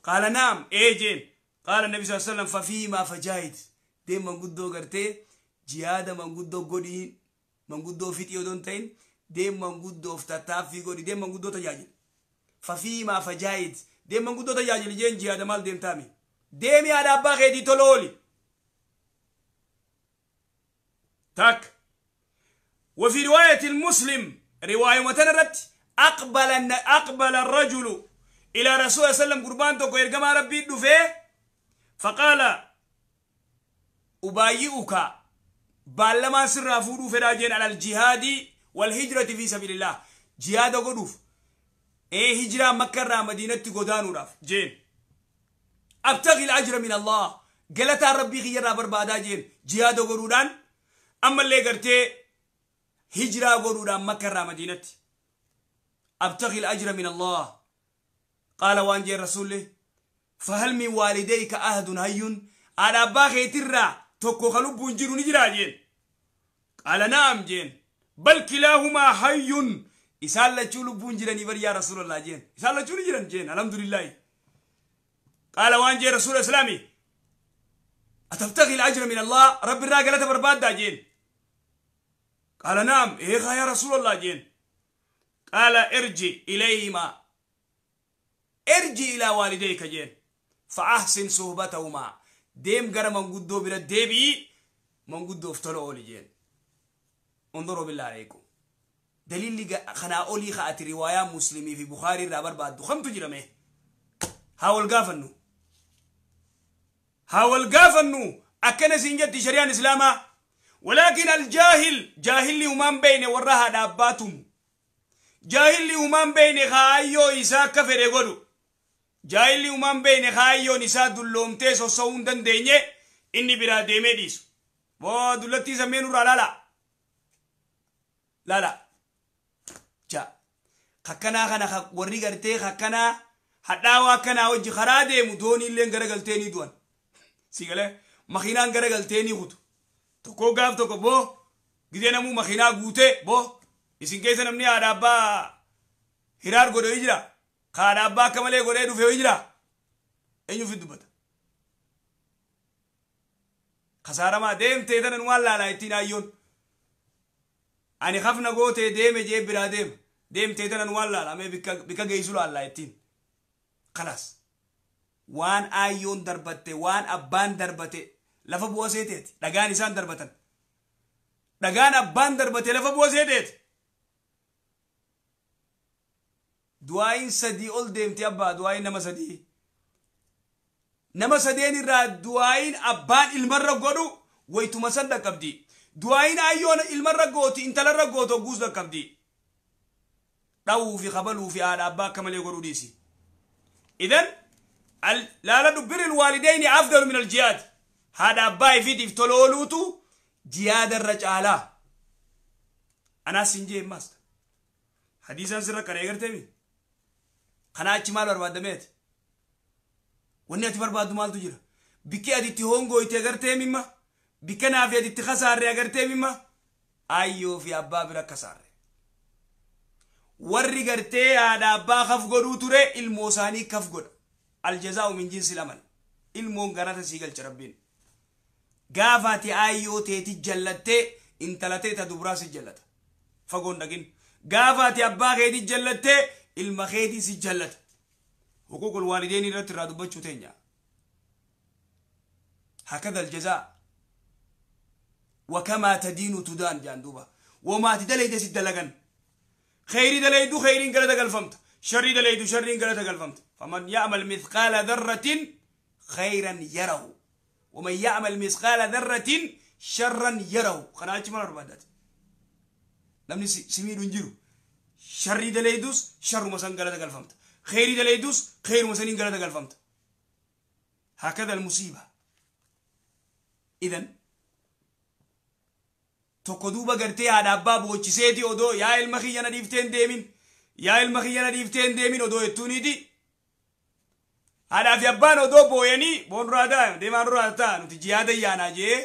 قال نعم اي جين. قال النبي صلى الله عليه وسلم ففيما فجاهد ديم منقدو غرتي جهاد منقدو غدي منقدو فيتي ودونتين ديم منقدو افتتافي غدي ديم منقدو تجاجل ففيما فجاهد ديم منقدو تجاجل جين جهاد مال ديم تامي ديم يا ابا خيدي تولولي تاك. وفي رواية المسلم رواية متنرت أقبل الرجل إلى رسول الله صلى الله عليه وسلم قربان توكو يرجم ربي دفه فقال أبايئك بالما سر فودو فراجين على الجهاد والهجرة في سبيل الله جهاد قدوف ايه هجرة مكة مدينة قدانو راف جين أبتغي الأجر من الله قلتا ربي غير بربادا جين جهاد قرودان أما اللي قرتي هجرة قرودان مكة مدينة أبتغي الأجر من الله. قال وانجي الرسول فهل من والديك أهد هي على باخي ترى توكو خلوب بنجيرو نجرا جين قال نعم جين بل كلاهما حي إسال لچولو بنجيرني بر يا رسول الله جين إسال لچولو جيرن جين الحمد لله. قال وانجي رسول الإسلامي أتبتغي الأجر من الله رب الراجل برباد جين قال نعم إيه يا رسول الله جين قال ارجع إليهما ارجع إلى والديك جين فأحسن صحبتهما ديم غير من قدو بلا ديبي من قدو افتلو أولي جين. انظروا بالله عليكم دليل لي خنا أولي خات رواية مسلمي في بخاري رابر بعد خمت جرمه هاول قافنو هاول قافنو أكن سنجد شريان إسلاما ولكن الجاهل جاهل ومان بين وراها داباتهم جاهل ومان بين خايو إسا كفر يقولوا جاهل ومان بين خايو نساء دلوم تيسو سون دندنيه إني برا ديمديس بو دلتي زمينو لا لا لا لا جا خكنا خنا وري غرتي خكنا حداوا كنا وجه خرا ديمو دوني لين غرغلتيني دوان سيغله مخينان غرغلتيني خطو تكو غاف تكو بو غيدنا مو مخينا غوته بو isin keessa namni haadha abbaa hiraar godhe jira haadha abbaa akka malee godhee dhufe jira eenyuuf dubbata kasaaramaa deemtee tanan waan laalaa ittiin ayyoon ani hafna gootee deeme jee biraa deema deemtee tanan waan laalaa mee bikka geessu laallaa ittiin khalaas waan ayyoon darbatte waan abbaan darbate lafa bu'aa seeteeti dhagaan isaan darbatan dhagaan abbaan darbate lafa bu'aa seeteeti. Du'aayin sadii ol deemti abbaa du'aayin nama sadii nama sadeen irraa du'aayin abbaan ilmarra godhu waytuma san dhaqqabdi du'aayin ayyoon ilmarra gooti intalarra gootu hogguus dhaqqabdi dhawuu fi kabaluu fi haadha abbaa akka malee godhuu dhiisi. Idan laala birri waalidayni afdalu min aljihaad haadha abbaa ifiitiif tola ooluutu jihaadarra caalaa anaas hin jee maasta hadiisaan sirra qaree garteemi. Kana achi maal barbaadameeti wanni ati barbaaddu maaltu jira bikki ati itti hongoyte agartee mimma bikka naafi ati itti kasaarre agartee mimma ayyoo fi abbaa bira kasaarre warri gartee haadha abbaa kaf godhuu ture ilmoo isaanii kaf godha aljazaa'u min jinsi lamal ilmoon garata sii galcha rabbiin gaafa ati ayyoo teeti jallattee intala tee ta dubraa si jallata fagoon dhaqin gaafa ati abbaa keetii jallattee ilma keetii si jallata حقوق الوالدين irratti irraa dubbachuu teenya هكذا الجزاء وكما تدين تدان جاندوبا وما تدليد سدلغن خير دليدو خيرين غلط غلفمت شر دليدو شرين غلط غلفمت فمن يعمل مثقال ذرة خيرا يره ومن يعمل مثقال ذرة شرا يره خناچ مال ربادات نمني سميدو انجيرو شر دليدوس شر مسن غلط غلفمت خير دليدوس خير مسنين غلط غلفمت هكذا المصيبة. إذن tokko duuba gartee haadha abbaa boochiseeti odoo yaa ilma kiyya na dhiifteen deemin yaa ilma kiyya na dhiifteen deemin odoo jettuuniiti haadhaa fi abbaan odoo booyanii boon duraa ta'a deemaan duraa ta'a nuti jihaada yaanaa jee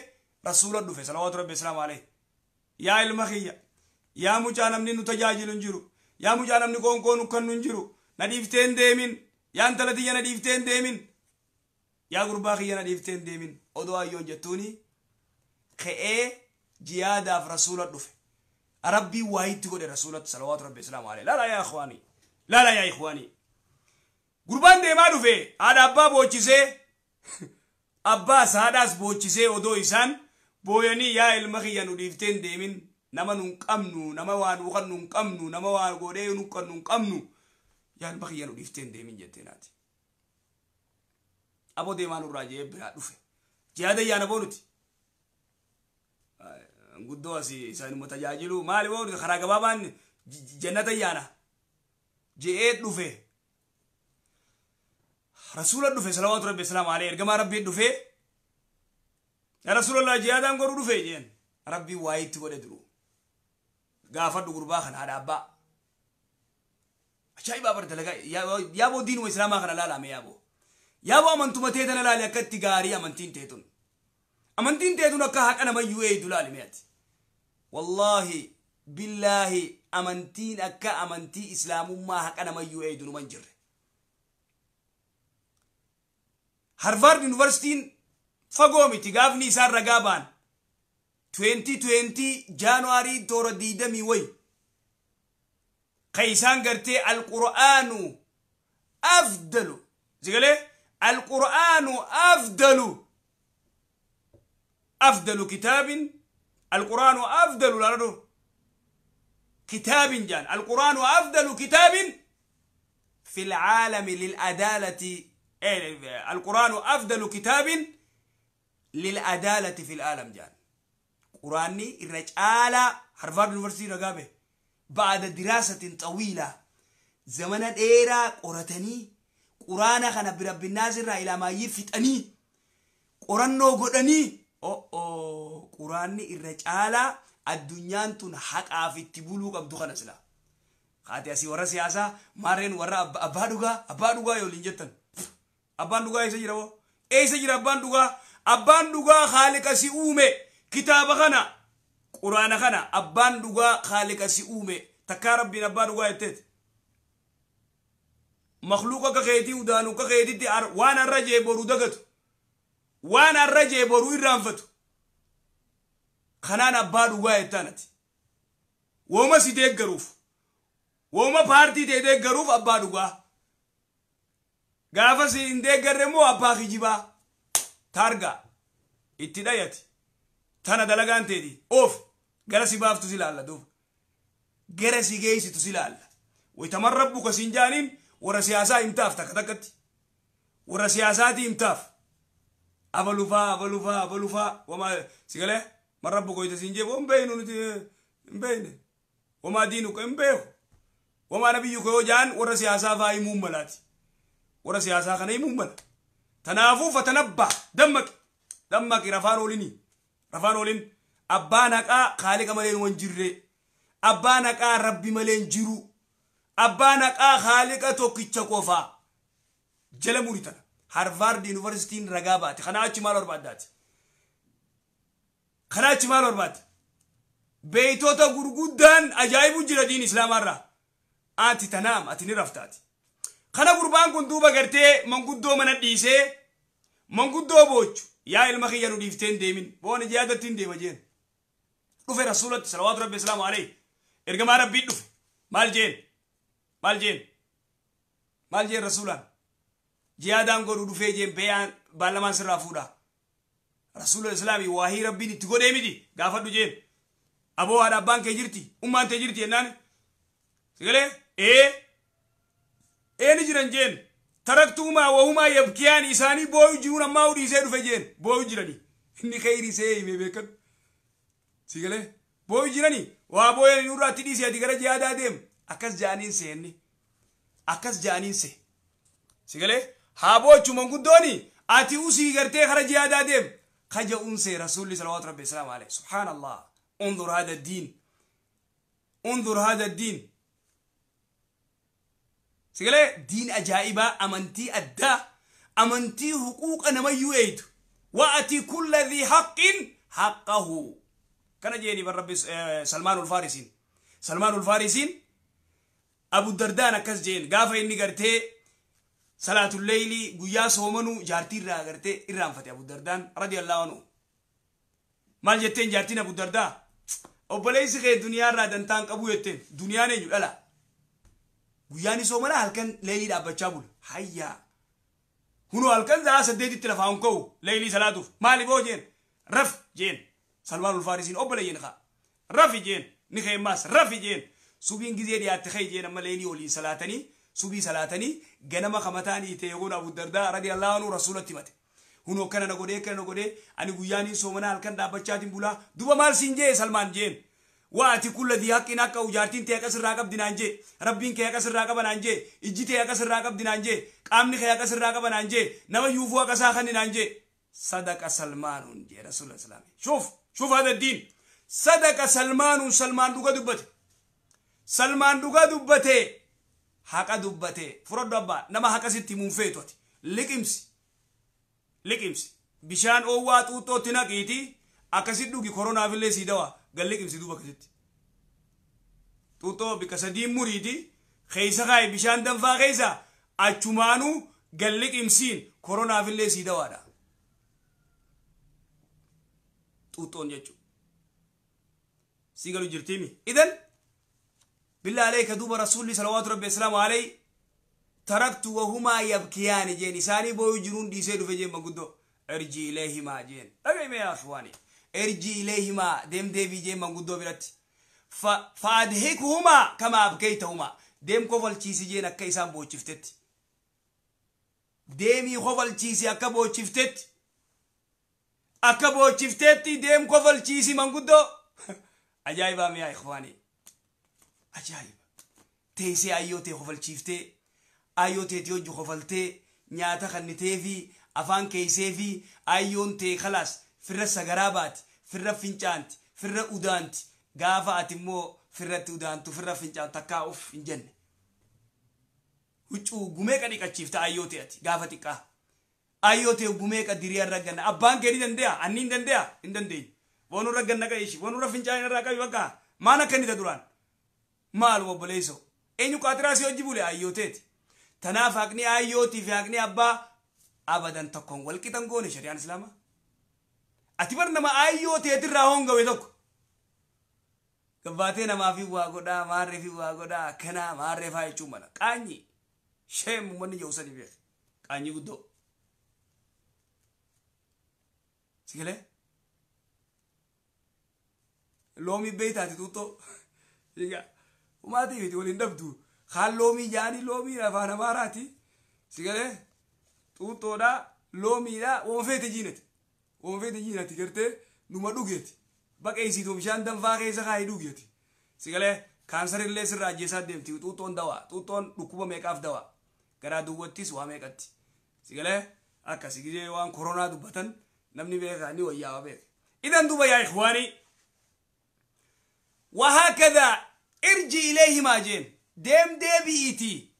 rasuula dhufe salawaatu rabbi islaamu alayhi yaa ilma kiyya yaa mucaa namni nu tajaajilu hin jiru yaa mucaa namni qoonqoo nu kennu hin jiru na dhiifteen deemin yaa intala tiyya na dhiifteen deemin Yaa gurbaa kiyya na dhiiftee hin deemin. Odoo ayyoon jettuuni ka'ee jihaadaaf rasuula dhufe. Rabbii waayitti godhe rasuulatti salawaatu rabbi islaamu alayhi. Laala yaa ikhwaanii. Laala yaa ikhwaanii. Gurbaan deemaa dhufe haadha abbaa boochisee abbaas haadhaas boochisee odoo isaan booyanii yaa ilma kiyya nu dhiiftee hin deemin. Nama nu hin qabnu, nama waa nu kan nu hin qabnu, nama waa godhee nu kan nu hin qabnu. Yaa ilma kiyya nu dhiiftee hin deemin jettee naati. Aboo deemaa nurraa jee biraa dhufe. Jihaada yaana boonuti. Guddoo asii isaanuma tajaajilu maali boo karaa gabaabaan jannata yaana. Je'ee dhufe. Rasuula dhufe salawaatu rabbi salaamu alayhi ergamaa rabbii dhufe. Yaa Rasuulallah jihaadaan godhu dhufe jeen. Rabbii waayitti godhe duru. Gaafadhu gurbaa kana haadha abbaa. Ajaa'ibaa bar dalagaa yaaboo diinuma islaamaa kana laalame yaaboo. Yaaboo amantuma ta'e tana laali akka itti gaarii amantiin ta'e. Amantiin ta'e akka haqa namayyuu eeydu laali mi'ati. Wallaahi billaahi amantiin akka amantii islaamummaa haqa namayyuu eeydu numan jirre. Harvard Universitiin fagoo miti gaafni isaan ragaa ba'an. 2020 January toora 20 way. Ka isaan gartee alqur'aanu afdalu. Sigalee alqur'aanu afdalu. Afdalu kitaabin alqur'aanu afdalu laaladu. Kitaabin jaan alqur'aanu afdalu kitaabin fil caalami lil adaalati alqur'aanu afdalu kitaabin lil adaalati fil aalam jaan. Quraanni irra caalaa Harvard University ragaa bahe. Ba'ada diraasatin xawiila zamana dheeraa qoratanii quraana kana birabbinnaas irraa ilaamaayyii fixanii qorannoo godhanii quraanni irra caalaa addunyaan tun haqaaf itti buluu qabdu kana sila. Haati asii warra siyaasaa maarreen warra abbaa dhugaa yoo waliin jettan. Abbaan dhugaa eessa jira hoo? Eessa jira abbaan dhugaa? Abbaan dhugaa haaliqa si uume. Kitaaba kana quraana kana abbaan dhugaa haaliqa si uume takkaa rabbiin abbaa dhugaa jetteeti. Makhluuqa akka keetii udaanu akka keetitti waan har'a jee boruu dagatu. Waan har'a jee boruu irraanfatu. Kanaan abbaa dhugaa jettaanati. Wooma si deeggaruuf. Wooma paartii ta'e deeggaruuf abbaa dhugaa. Gaafa si hin deeggarre immoo abbaa kijibaa. Taargaa itti dhayati. Tana dalagaan teeti oof gara si baaftu si laalla duuba. Gara si geessitu si laalla. Wayitaman rabbuka siin jaaniin warra siyaasaa himtaaf takka takkatti. Warra siyaasaatii himtaaf. Abalufaa abalufaa abalufaa wamaa si galee man rabbuka wayita siin jee hin beeknu nuti hin beekne. Wamaa diinuka hin beeku. Wamaa nabiyyuka yoo jaan warra siyaasaa faa himuun malaati. Warra siyaasaa kana himuun mala. Tanaafuu fatanabbaa dammaqi dammaqi rafaan oolinii. Rafaan oolin abbaan haqaa haaliqa malee waan jirre. Abbaan haqaa rabbi malee hin jiru. Abbaan haqaa haaliqa tokkicha qofaa. Jala muri tana. Harvard Universitiin ragaa baate. Kanaa achi maal barbaaddaati? Kanaa achi maal barbaadde? Beeytota gurguddaan ajaa'ibu jira diin islaamaarraa. Ati tanaam ati ni raftaati. Kana gurbaan kun duuba gartee manguddoo mana dhiisee manguddoo boochu. Yaa ilma kiyya nu dhiiftee hin deemin. Boona jihaadatti hin deema jeen. Dhufe rasuulatti salawaatu rabbi islaamu alayhi. Ergamaa rabbii dhufe. Maal jeen? Maal jeen? Maal jeen rasuulaan? Jihaadaan godhu dhufee jeen beeyaan baalamaan sirraa fuudha. Rasuula islaamii waahii rabbiin itti godhee miti gaafadhu jeen. Aboo haadha abbaan kee jirti ummaan tee jirti jennaan. Sigalee ee ni jiran jeen. Taraktuumaa wahumaa yabkiyaan isaanii booyu jiruun ammaa dhiisee dhufe jeen booyu jiranii. Inni kheyrii see hime beekan. Sigalee booyu jiranii waa booyan nurraatti dhiisee ati gara jihaadaa deem. Akkas jaaniin seenni. Akkas jaaniin see. Sigalee haa boochu manguddooni ati usii gartee gara jihaadaa deem. Kaja unsee rasuulli salawaatu rabbi islaamu alayhi. Subhaanallah. انظر هذا الدين. انظر هذا الدين. سيقول دين أجائبة أمنتي أدى أمنتي حقوق أنا ما يؤيد وأتي كل ذي حق حقه. كان جيني بالرب سلمان الفارسين. سلمان الفارسين أبو الدرداء نكس جين قافة إني قرتي Salaatul leeylii guyyaa soomanuu jaartii irraa agartee irraanfate Abu Dardaan radiyallahu anhu. Maal jetteen jaartiin Abu Dardaa? Obboleessi kee duniyaa irraa dantaan qabu jetteen. Duniyaan eenyu dhala? Guyyaan soomanaa halkan leeylii dhaabbachaa bula. Hayyaa. Hunoo halkan sa'a 8tti lafaa hin ka'u leeylii salaatuuf. Maaliif hoo jeen? Raf jeen. Salmaan Ulfaarisiin obboleeyyen kaa. Rafi jeen. Ni keemmaas rafi jeen. Subiin gizee dhiyaatte ka'e jeen amma leeylii waliin salaatanii subii salaatanii ganama kamataanii ta'e kun Abu Dardaa radiyallahu anhu rasuulatti himate. Hunoo kana na godhee kana na godhee ani guyyaan soomanaa halkan dhaabbachaatiin bulaa duba maal siin jee Salmaan jeen. Waati kulla dii haqqiin akka ujaartiin ta'e akkas irraa qabdi naan jee, rabbiin kee akkas irraa qaba naan jee, ijji ta'e akkas irraa qabdi naan jee, qaamni kee akkas irraa qaba naan jee, nama yuufuu akkasaa kanni naan jee. Sadaqa Salmaanuun jee rasuula islaamii. Shuuf shuuf hada diin. Sadaqa Salmaanuun, Salmaan dhuga dubbate. Salmaan dhuga dubbate. Haqa dubbate. Fudhadhu abbaa nama haqa sitti himuun feetu ati. Liqimsi. Liqimsi. Bishaan oowwaa xuuxxootti naqiiti akkasitti dhugi, koronaafillee sii dawaa gal liqimsi duuba akkasitti. Xuuxxoo bikka sadiin muriiti keessa kaayi bishaan danfaa keessa achumaanuu gal liqimsiin koronaafillee sii dawaadha. Xuuxxoon jechuudha. Sii galu jirtiimi. Idan billah alayka duuba rasuulli salawaatu rabbi asalaamu alayhi taraktu wahumaa yabkiyaani jeen isaanii booyu jiruun dhiisee dhufe jeen manguddoo. Irji ilayhimaa jeen. Dhagayme yaa akhwaani. Irji ilayhimaa deem deebii jeen manguddoo biratti. Faadhikuhumaa kama abkaytahumaa. Deem kofalchiisi jeen akka isaan boochiftetti. Deemii kofalchiisi akka boochiftetti. Akka boochiftetti deem kofalchiisi manguddoo. Ajaa'ibaa miyaa ikhwaani. Ajaa'iba. Teessee ayyoo ta'e kofalchiiftee ayyoo teetii hojii kofaltee nyaata kannitee fi afaan keessee fi ayyoon ta'e khalaas firra sagaraa baati, firra fincaanti, firra udaanti. Gaafa ati immoo firratti udaantu firra fincaantu takkaa uf hin jenne. Huccuu gumee qadhi qachiifta ayyoo ta'e ati gaafa xiqqaa. Ayyoo ta'e gumee qadirii irra ganna. Abbaan kee ni danda'a? Anni hin danda'a? Hin dandeenye. Wanurra ganna qa'ishi wanurra fincaan irraa qabi bakka maan akka inni ta duraan. Maal obboleessoo? Eenyu qaatiraa si hojii bule ayyoo teeti. Tanaaf haqni ayyootii fi haqni abbaa abadan tokkoon wal qixan goone shari'aan islaamaa. Ati bar nama ayyoo teetirraa hongawe tokko. Gabbaatee namaa fi waa godhaa, maarree fi waa godhaa, akkanaa maarree faa jechuun mala. Qaanyi. Sheem uummanni jedhu sani beek. Qaanyi guddoo. Si galee? Loomii beeytaati xuuxxoo. Egaa umaatii miti waliin dhabdu. Kaan loomii jaanii loomii afaan amaaraati. Si galee? Xuuxxoodha, loomiidha, waan feete jiinati. Waan feete jiinati gartee numa dhugeeti. Baqeessituu bishaan danfaa keessa kaayee dhugeeti. Si galee? Kaansarillee sirraa ajjeesaa deemti. Xuuxxoon dawaa. Xuuxxoon dhukkuba meeqaaf dawaa. Garaa duwwattis waa meeqatti. Si galee? Akkasi gizee waan koronaa dubbatan namni beekaa ni wayyaa beeka. Idan duuba yaa ikhwaanii. وهكذا ارجي إليهما جين ديم ديبيتي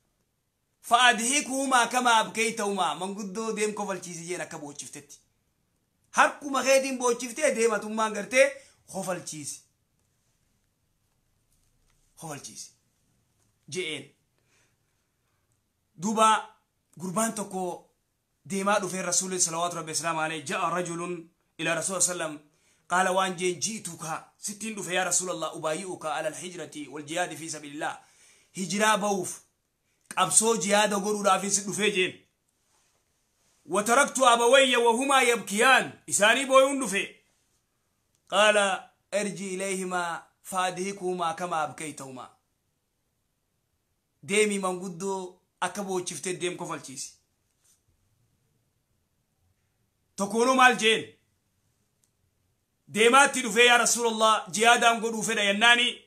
فأدهكهما كما أبكيتهما من قدو ديم كفل جين أكا بوچفتتي harkuma keetiin boochiftee deematummaan gartee kofalchiisi. Kofalchiisi. Je'een. Duuba gurbaan tokko deemaa dhufee rasuulli salawaatu rabbi islaam alayhi ja'a rajulun ila rasuul sallam qaala waan jeen ji'tuka sittiin dhufe yaa rasuulallah ubaayi'uka ala alhijrati wal jihaadi fi sabilillah hijiraa ba'uuf qabsoo jihaada godhuudhaaf si dhufee jeen. وتركت أبوي وهما يبكيان إساني بويون دفي قال ارجي إليهما فادهكهما كما أبكيتهما ديمي من قدو أكبو شفت ديم كفالتيسي تكونوا مال جين ديماتي دفي يا رسول الله جيادام قدو فدا يناني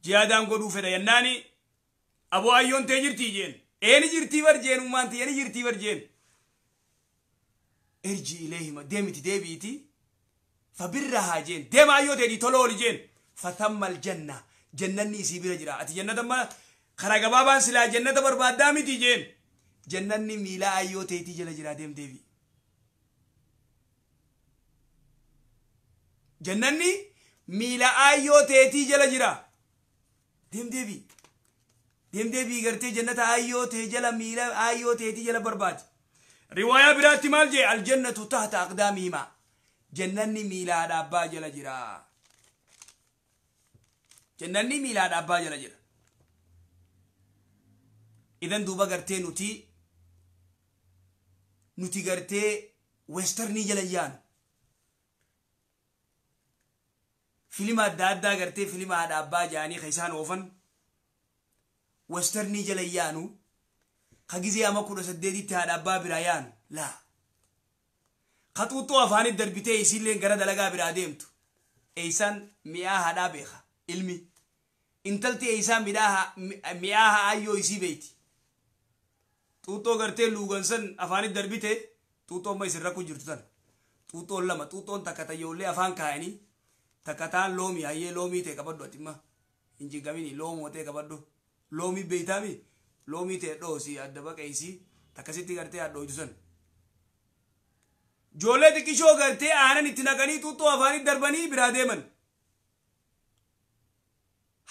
جيادام قدو فدا يناني أبو أيون تجرتي جين Eni jirtii bar jeen ummaanti eni jirtii bar jeen. Irji ilayhima deemiti deebiiti. Fabirrahaa jeen deema ayyoo ta'e tola oli jeen. Fatamma aljanna jannanni isii bira jira. Ati jannata amma karaa gabaabaan silaa jannata barbaaddaa miti jeen. Jannanni miila ayyoo ta'eetii jala jira deem deebi. Jannanni miila ayyoo ta'eetii jala jira. Deem deebi. Deem deebii gartee jannata ayyoo ta'e jala miila ayyoo ta'eeti jala barbaadi. Riwaayaa biraatti maal jee? Aljannatu tahta aqdaamihima, jannanni miila haadha abbaa jala jira. Jannanni miila haadha abbaa jala jira. Idan duuba gartee nuti gartee westernii jala yaanu, filima adda addaa gartee filima haadha abbaa jaanii ka isaan oofan westernii jala yaanu, ka gizee ama 18tti haadha abbaa biraa yaanu laa, ka xuuxxoo afaanit darbitee isiilleen gara dalagaa biraa deemtu. Eeysaan mi'aa haadhaa beeka ilmi? Intalti eeysaan mi'aa haa ayyoo isii beeyti? Xuuxxoo gartee luugan san afaanit darbite, xuuxxoo amma isin rakku jirtu tan, xuuxxoon lama, xuuxxoon takka tayyoollee afaan kaayanii, takka taan loomii. Hayyee, loomii ta'e qabadhu, atimma hin jigamini, loomoo ta'e qabadhu. Loomii beeytaami? Loomii ta'e dhoosi, adda baqeeysi, takkasitti gartee hadhooytu san. Ijoollee xiqqishoo gartee aanan itti naqanii xuuxxoo afaanitti darbanii biraa deeman.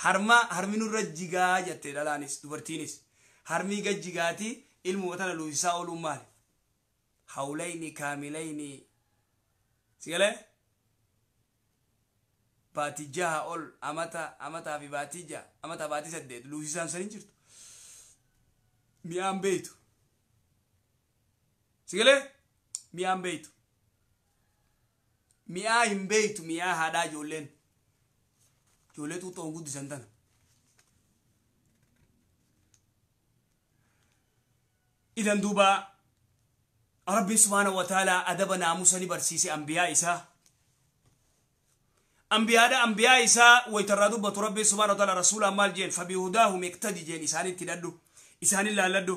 Harma harmi nurra jigaa jette dhalaanis dubartiinis. Harmii gad jigaati, ilmuma tana luusisaa ooluun maali? Hawlayni kaamilayni sigalee baatii 6 ol, amata amataa fi baatii 6, amata baatii 8 luusisaan san hin jirtu. Mi'aan beeytu. Sigalee mi'aan beeytu. Mi'aa hin beeytu, mi'aa haadhaa ijoolleen. Ijoollee xuuxxoon guddisan tana. Idan duuba Rabbiin subhaanahu wa ta'ala adaba naamusa ni barsiise ambiyaa isaa. Ambiyaadha, ambiyaa isaa waytarraa dubbatu Rabbiin subhaanahu wa ta'ala rasuulaan maal jeen? Fabihudaahum iqtadi jeen, isaanitti hidhadhu, isaanin laalladhu.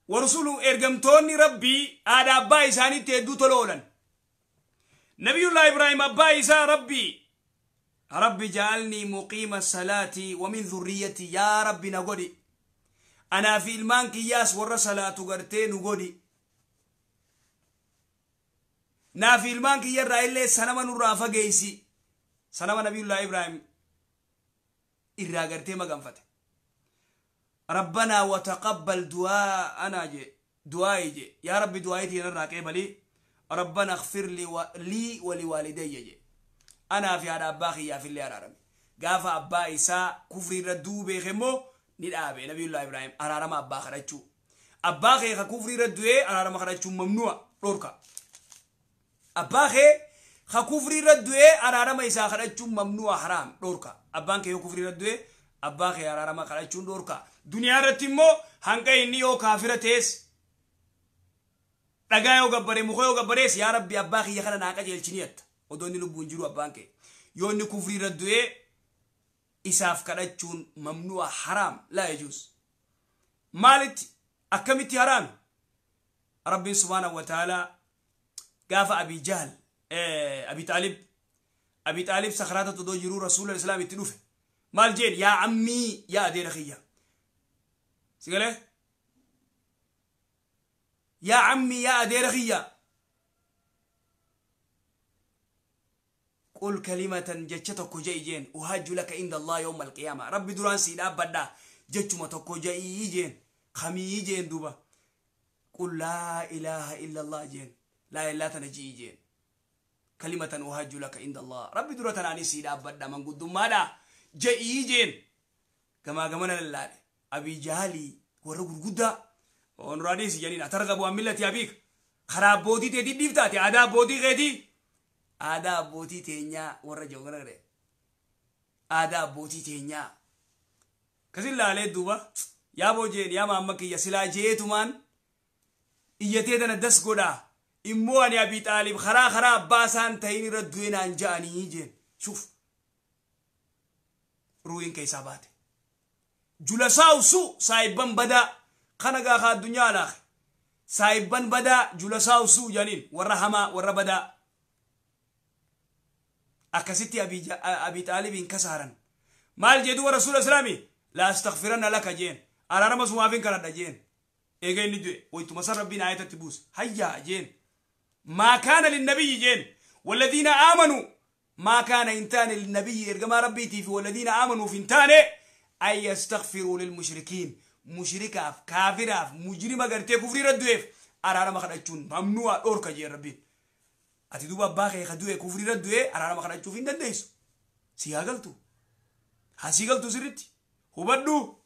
Warusulu ergamtoonni Rabbii haadha abbaa isaaniitti hedduu tola oolan. Nabiyullah Ibrahim abbaa isaa, Rabbii, Rabbi ja'alnii muqiima salaati wa min dhurriyyati, yaa Rabbi na godhi, anaa fi ilmaan kiyyaas warra salaatu gartee nu godhi, naa fi ilmaan kiyya irraa illee sanama nurraa fageeysi. Sanama Nabiyullah Ibrahim irraa gartee maganfate. Rabbanaa wataqabbal du'aa'anaa je, du'aa'i je, yaa Rabbi du'aa'ii tiyya qeebalii. Rabbana ighfir lii waliwaalidayya je, anaa fi haadha abbaa kiyyaaf illee araarame. Gaafa abbaa isaa kufrii irra du'uu beeke immoo ni dhaabe Nabiyullah Ibrahim araarama abbaa kadhachuu. Abbaa kee ka kufrii irra du'ee araarama kadhachuun mamnu'a, dhorka. Abbaa kee ka kufrii irra du'ee araarama isaa kadhachuun mamnu'a, haraam, dhorka. Abbaan kee yoo kufrii irra du'e abbaa kee araarama kadhachuun dhorka. Duniyaa irratti immoo hanqa inni yoo kaafira ta'es, dhagaa yoo gabbare, muka yoo gabbarees, yaa Rabbi abbaa kiyya kana naa qajeelchini jetta. Odoo inni lubbuun jiru abbaan kee yoo inni kufrii irra du'ee isaaf kadhachuun mamnu'a, haraam, laa yajuuz. Maalitti, akkamitti haraami? Rabbiin subhaanahu wa ta'aalaa gaafa Abi Jahl, Abi Xaalib, Abi Xaalib sakaraata odoo jiruu Rasuula Islaam itti dhufe maal jeen? Yaa ammii, yaa adeera kiyya, sigalee, yaa ammii, yaa adeera kiyya, qul kalimatan, jecha tokko je'i jeen, uhaajju laka inda Allah yawma alqiyaama, Rabbi duraan sii dhaabbadha, jechuma tokko je'ii jeen. Kamii jeen? Duuba qul laa ilaaha illa Allah jeen, laa ilaa tana ji'i jeen, kalimatan uhaajju laka inda Allah, Rabbi dura tanaanii sii dhaabbadha, manguddummaadha je'ii jeen. Gamaa gamana lallaale Abii Jaalii warra gurguddaa onuraadhiisi janiin, atargabu an millati abiik, karaa abbootii teetii dhiiftaate, aadaa abbootii keetii, aadaa abbootii teenyaa warra jiru kana gare, aadaa abbootii teenyaa kasin laalee. Duuba yaa boojeen, yaa maamma kiyya, silaa jeetumaan iyyatee tana das godhaa immoo ani Abii Xaalib karaa abbaa isaan ta'in irra du'e naan ja'anii jeen. Shuf, ruuyin keessaa baate. Julasaa'u su saayibban badaa kana gaafa addunyaa alaaqe, saayibban badaa julasaa'u su janiin, warra hamaa, warra badaa akkasitti Abi Xaalibiin kasaaran. Maal jedhu wa Rasuula Islaami? La astaghfiranna laka jeen, araarama sumaafin kadhadha jeen. Eega inni du'e waytuma san Rabbiin aayatatti buuse. Hayyaa jeen, maa kaana linnabiyyi jeen walladhiina aamanuu. ما كان إنتان للنبي إرجما ربيتي في والذين آمنوا في إنتان أن يستغفروا للمشركين مشركة كافرة مجرمة قرتي كفر ردوف أرارا ما خرجون ممنوع أوركا جي ربي أتي دوبا باقي خدوه كفر ردوه أرارا ما خرجون فين دنديس سياقلتو هسيقلتو سرتي هبدو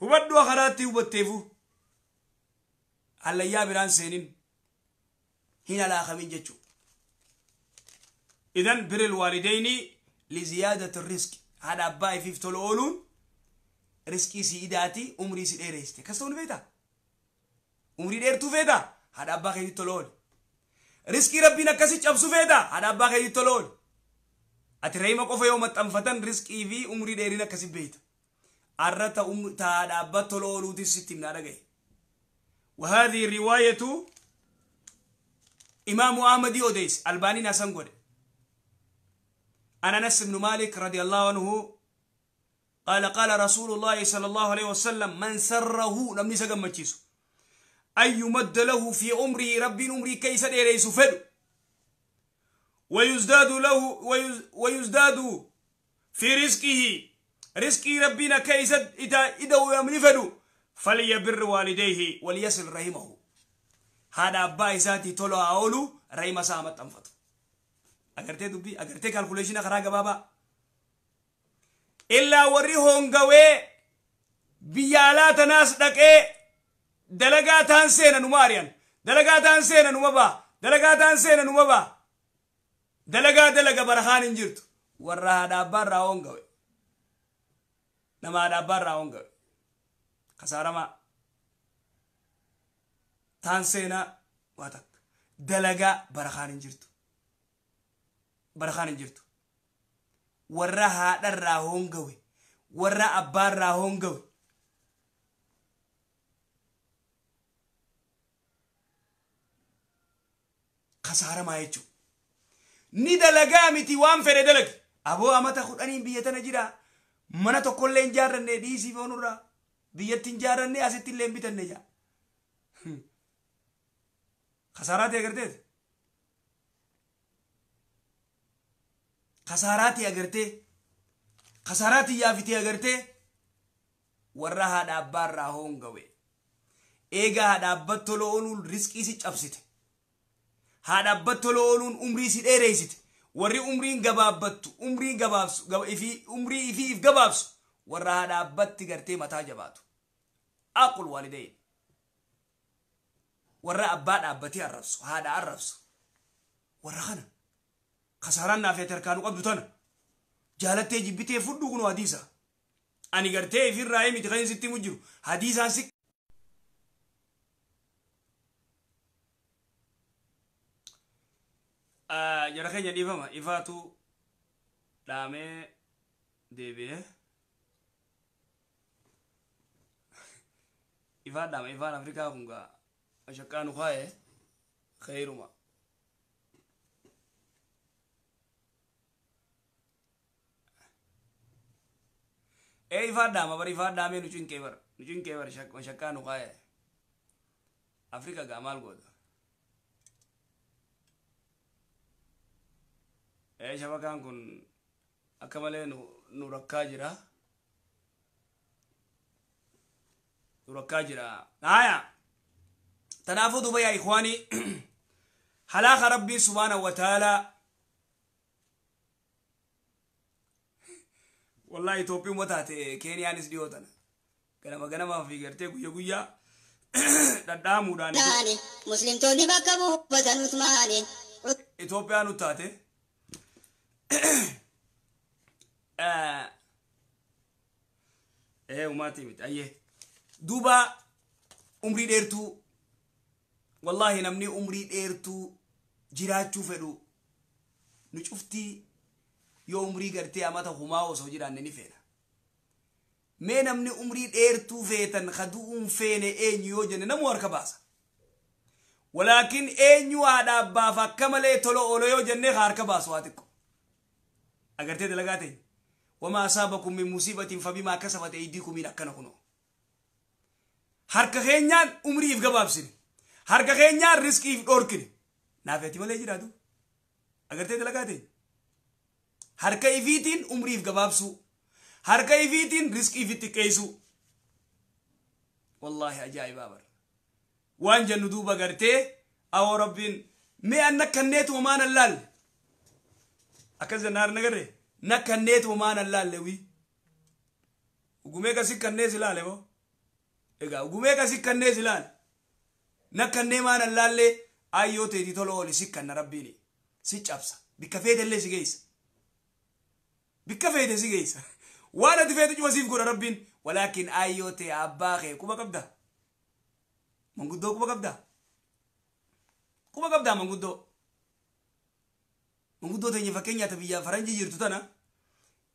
هبدو أخراتي وبتيفو هلا يا بران سنين هنا لا خمين جتشو. إذن بر الوالدين لزيادة الرزق. هذا أباي في فتول رزقي سيداتي عمري سيديريستي كستون فيتا عمري ديرتو فيتا هذا أبا خيدي تلول رزقي ربنا كسيج أبسو فيتا هذا أبا خيدي تلول أتريما قف يوم التنفتن رزقي في عمري ديرنا كسي بيت أرتا هذا أبا تلول وتي من هذا. وهذه الرواية إمام أحمد أوديس ألباني ناسنغوري. عن أنس بن مالك رضي الله عنه قال قال رسول الله صلى الله عليه وسلم من سره لم نسقم مجيسو أن يمد له في عمره ربي عمري كيس ديريس فدو ويزداد له ويزداد في رزقه رزقي ربنا كيس إذا يمني فدو فليبر والديه وليصل رحمه. هذا أبا إساتي تولو أولو رحمة سامت أنفط. أغرتي دبي أغرتي كالكوليشن خراج بابا إلا وريهم قوي بيالات ناس دكة دلقاتان سينا نماريان دلقاتان سينا نمبا دلقاتان سينا نمبا دلقا دلقا برخان انجرت ورا هذا برا هونغوي نما هذا برا هونغوي خسارة ما تان سينا واتك دلقا برخان انجرت برخان انجرت ورا هذا راهونغوي ورا أبار راهونغوي خسارة ما يجو ني دلقا متي وان فر دلق أبو أمتا خدانين بيتنا جرا منا تقول جارن ديسي فونورا بيتين جارن أستين لين بيتن جا خسارات يا خساراتي أغرتي خساراتي يافتي أغرتي ورا هذا برا هونغوي إيجا هذا بتلون رزقي سيج أبسط هذا بتلون عمري سيد إيريست وري عمري جبابت عمري جبابس إفي عمري إفي إف جبابس ورا هذا بت غرتي متى جباتو أقول والدين ورا أباد أبتي الرفس هذا الرفس ورا خنا خسارنا في تركانو قبل تنا جالتي جبتي فدو كنو حديثة أني قرتي في الرأي متخين ستي مجرو حديثة سك جرخين جدي فما إفاتو دامي دبي إفات دام إفات أفريقيا كونغا أشكانو خاي خيرما إيه فادام أبري فادام نجين كبر نجين كبر شك شكانو قاي أفريقيا جمال قود إيه شبكان كن أكمله نوركا جرا نوركا جرا آيا تنافض بيا إخواني حلاق ربي سبحانه وتعالى والله إثيوبيا متى كينيا نس ديوتنا كنا ما كنا ما في قرتي قويا قويا دامو داني مسلم توني بكبو بدن عثماني إثيوبيا نتاتي إيه وما تيمت أيه دوبا عمري ديرتو والله نمني عمري ديرتو جراتشو فدو نشوفتي yoo umrii gartee amata humaa osoo jiraanne ni feena. Mee namni umrii dheertuu feetan kadu'uun feene eenyu yoo jenne namu harka baasa. Walaakin eenyu haadha abbaaf akka malee tola oolo yoo jenne harka baasu haa xiqqo. Agartee dalagaa ta'e. Wamaa asaabakum min musiibatin fabimaa kasabat aydiikumiin akkana kunoo. Harka keenyaan umriif gabaabsine. Harka keenyaan riskiif dhorkine. Naafeeti malee jiraatu. Agartee dalagaa ta'e. Harka ifiitiin umriif gabaabsuu. Harka ifiitiin riskii ifitti xiqqeessuu. Wallaahi ajaa'ibaa bara. Waan jennu duuba gartee awoo rabbiin mee an nakkanneetuma maan allaalle. Akkas jennaan nagarree nakkanneetuma maan allaalle wii. Ugumee kasi kannees ilaale boo. Egaa ugumee kasi kannees ilaale. Nakkannee maan allaallee ayyoo teetii tola ooli si kanna rabbiini. Si cabsa. Bikka feetellee si geessa. Bikka feete si geessa. Waan ati feetu cufa siif godha rabbiin. Walaakin ayyoo tee abbaa kee quba qabda. Manguddoo quba qabda. Quba qabdaa manguddoo. Manguddoo teenya fakkeenyaata biyya faranjii jirtu tana.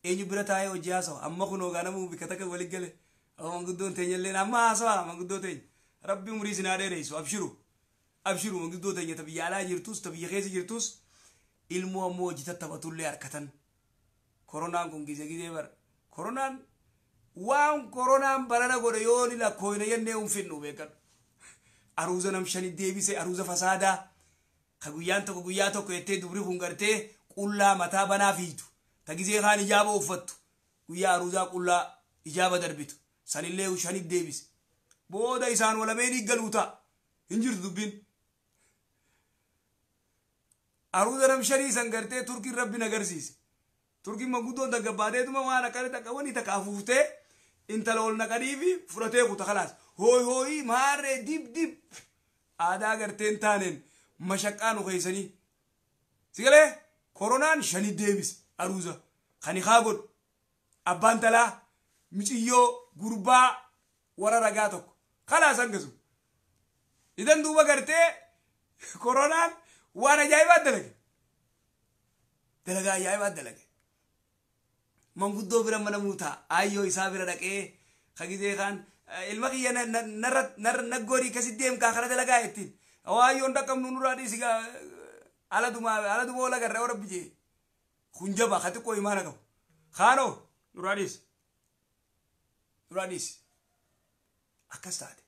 Eenyu bira taa'ee hojii haasawa. Amma kun hoogaanamuu bikka takka waliin gale. Manguddoon teenya illee amma haasawa manguddoo teenya. Rabbi umurii isin haa dheeressu. Abshiru. Abshiru manguddoo teenya ta biyya alaa jirtus ta biyya keessa jirtus ilmoo ammoo hojii tattaphatullee harkatan. Koronaan kun gizee gizee bara. Koronaan waan koronaan barana godhe yoo ni lakkooyna jennee hin finnu beekadhu. Aruuza nam shani deebise aruuza fasaadaa. Ka guyyaan tokko guyyaa tokko jettee dubri kun gartee qullaa mataa banaa fiitu. Ta gizee kaan ijaaba uffattu. Guyyaa aruuzaa qullaa ijaaba darbitu. Sanillee shani deebise. Booda isaan walameen galuu ta'a. Hin jirtu dubbiin. Aruuza nam shanii san gartee Turkiin rabbi agarsiise. Turkiin manguddoon daggabaateetuma waan akkana takka wani takka afuuftee intala ol naqanii fi fudhatee kuta kalaas. Hooyi hooyi maarree dib dib aadaa gartee hin taaneen mashaqqaa nu keessanii. Sigalee koronaan shani deebise aruuza. Kan haa godhu abbaan talaa miciyyoo gurbaa warra ragaa tokko. Kalaas hangasu. Idan duuba gartee koronaan waan ajaa'ibaa dalage. Dalagaa ajaa'ibaa dalage. Manguddoo bira mana muutaa ayyoo isaa bira dhaqee kagizee kaan ilma kiyya narra naggorii kasi deemkaa kana dalagaa jettiin. Waayyoon dhaqqabnu nurraa dhiisi gaa ala duma ola garra warra bijee. Kun jaba ka xiqqoo imaana qabu. Kaanoo nurraa dhiisi. Nurraa dhiisi. Akkas taate.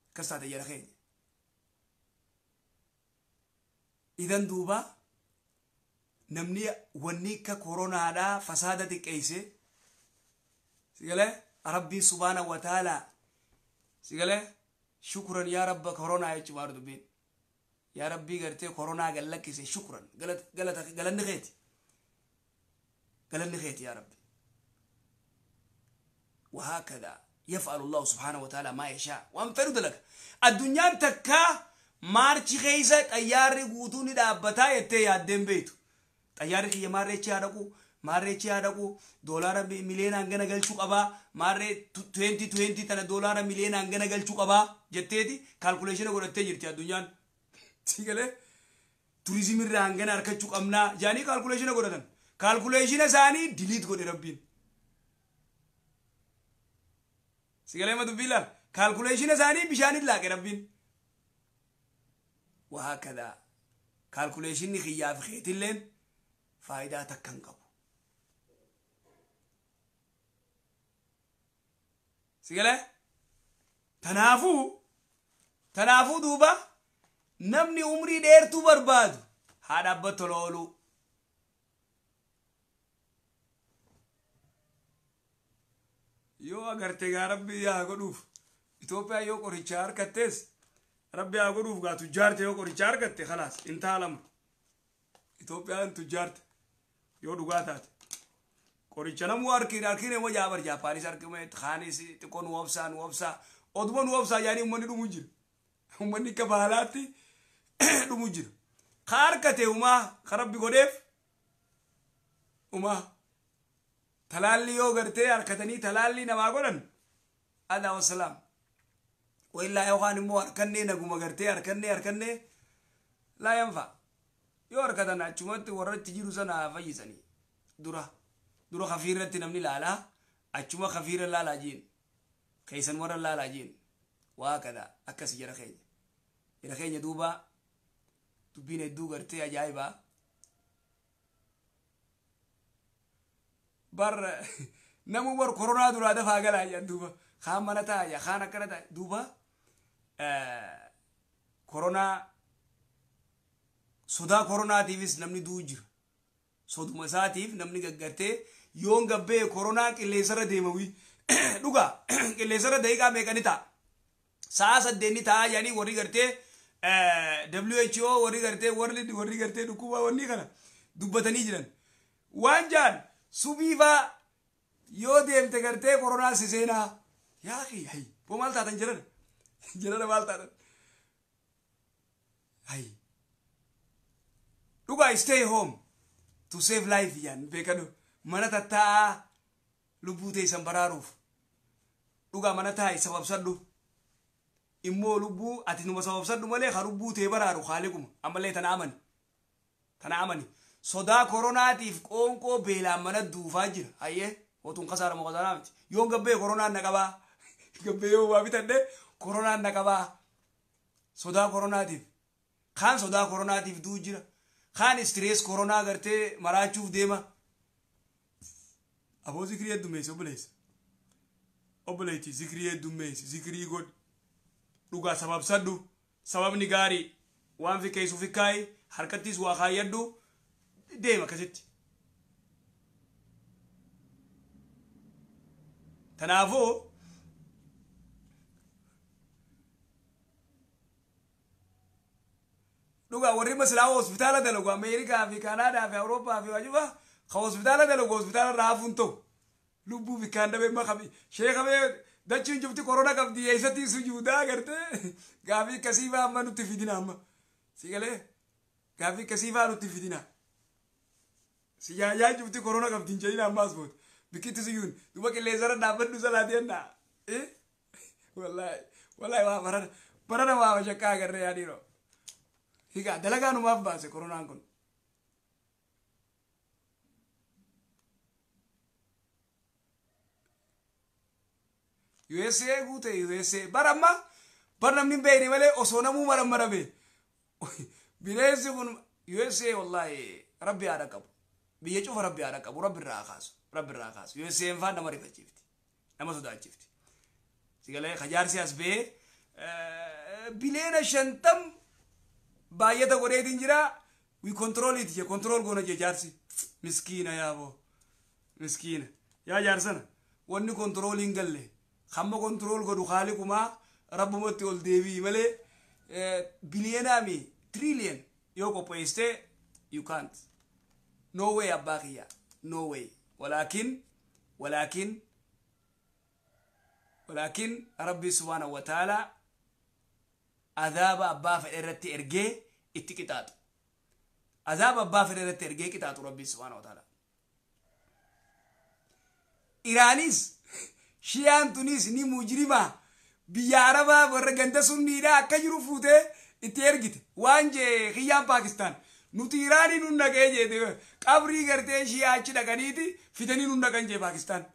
Akkas taate jara keenya. Idan duuba namni wanni akka koronaadhaa fasaada xiqqeesse. Sigalee rabbiin subhaana wa ta'ala. Sigalee shukran yaa rabba koronaa jechuun baaduu dubbiin. Yaa rabbii gartee koronaa gallakkise shukran galanni keeti. Galanni keeti yaa rabbi. وهكذا يفعل الله سبحانه وتعالى ما يشاء. وان فرد لك الدنيا تكا مارتش خيسة طياري قوتوني دابتا يتي يادين بيتو. طياري خي مارتش هادقو مارتش هادقو دولار مليون انغنا غلچو قبا ماري 2020 تنا دولار مليون انغنا غلچو قبا جتيتي كالكوليشن غورتي جيرتي الدنيا تيغله توريزم را انغنا اركچو قمنا جاني كالكوليشن غورتن كالكوليشن ساني ديليت غودي ربين. Sigalee matu bilaal kaalkuleeshina isaanii bishaaniin laaqe rabbiin. Wahaakadha kaalkuleeshinni kiyyaa fi keetilleen faayidaa takka hin qabu. Sigalee tanaafuu duuba namni umrii dheertuu barbaadu haa dhaabbatu tola ooluu. Yoo agartee gaa rabbi yaa godhuuf Itoophiyaa yoo qoricha harkattees rabbi yaa godhuuf gaa tujjaarte yoo qoricha harkatte khalaas intaa lama. Itoophiyaan tujjaarte yoo dhugaa taate qoricha namuu harkiin harkiin immoo jaabar Jaapaanis harkime kaanis xiqqoo nu obsaa nu obsaa oduma nu obsaa jaanii uummanni dhumu jira. Uummanni akka baalaatti dhumu jira. Ka harkate umaa ka rabbi godheef umaa. Talaalli yoo gartee harkatanii talaalli namaa godhan alaa wasalaam. Waillaa yookaan immoo harkannee naguma gartee harkannee laa yanfa. Yoo harkatan achumatti warra itti jiru sana fayyisanii dura dura kafiirratti namni laalaa achuma kafiira laalaa jiin keessan warra laalaa jiin waa kada akkas jara keenya. Jara keenya duuba dubbiin hedduu gartee ajaa'ibaa. Bar namu bar koronaa duraa dafaa galaa jedhan duuba kaan mana taa'aa kaan akkana taa'aa duuba koronaa sodaa koronaatiifis namni du'u jira. Soduma isaatiif namni gaggartee yoon gabbee koronaa qilleensarra deemawii dhugaa qilleensarra daqiiqaa meeqani ta'a? Sa'a 8 ta'a yaani warri gartee WHO warri gartee warri gartee dhukkuba wanni kana dubbatanii jiran. Waan jaan subiifaa yoo deemte gartee koronaa si seenaa. Yaa akhi hay boo maal taatan jedhan jedhan maal taatan hay dhugaa stay home to save life yaan beekadu mana tattaa'aa lubbuu teessan baraaruuf dhugaa mana taa'i sababsadhu immoo lubbuu ati numa sababsadhu malee ka lubbuu tee baraaru haaliquma ammallee tana amani sodaa koronaatiif qoonqoo beelaan mana duufaa jira hayyee otuun kasaaramu kasaaraa miti yoon gabbee koronaan na qabaa gabbee yoo waa bitadhe koronaan na qabaa sodaa koronaatiif kaan sodaa koronaatiif duu jira kaan stress koronaa gartee maraachuuf deema aboo zikrii heddummeessi obboleessa obboleetti zikrii heddummeessi zikrii godhi dhugaa sababsadhu sababni gaarii waan fikkeessu fikkaayi harkattis waa kaayyadhu deema akkasitti. Kanaafuu dhugaa warri masilaa hospitaala dalagu Ameerikaa fi Kaanaadaa fi Awurooppaa fi wajiba ka hospitaala dalagu hospitaala irraa hafuun ta'u lubbuu bikkaan dhabee maqabi sheekamee dachiin cufti korona qabdi eessatti sujuudaa gartee gaafii akkasii fa'aa amma nutti fidina amma si galee gaafii akkasii fa'aa nutti fidina si yaayyaa cufti korona qabdi hin jedhin ammaas booda bikkitti sujuun duuba qilleensarra dhaabbadhu salaatee ennaa wallaahi wallaahi waa barana barana waa mashakkaa agarree yaa dhiiroo. Higa dalagaa numaaf baase koronaan kun. USA guute USA bara amma bar namni hin beekne malee osoo namuu marammarame bineensi kun USA wallaahi rabbi haadha qabu biyya cufa rabbi haadha qabu rabbi irraa kaasu rabbi irraa kaasu USA faan nama rifachiifti nama sodaachifti sigalee kajaarsi as ba'ee bileena 50 baay'ata godheetiin jira we control it je control goona je jaarsi miskiina yaaboo miskiina yaa jaarsana wanni control hin galle hamma control godhu haaliqumaa rabbumatti ol deebii malee biliyeenaami trillion yoo qopheessite you can't no way abbaa kiyya no way walaakin walaakin walaakin rabbi subhaanahu wa ta'ala azaaba abbaa fedhe irratti ergee itti qixaaxu azaaba abbaa fedhe irratti ergee qixaaxu rabbi subhaanahu wa ta'ala Iraanis shiyaan tunis ni mujrima biyya arabaa warra ganda sunniidha akka jiru fuutee itti ergite waan jee kiyyaan Paakistaan nuti Iraanii nun dhaqee jeete qabrii gartee shiyaa achi dhaqaniiti fidanii nun dhaqan jee Paakistaan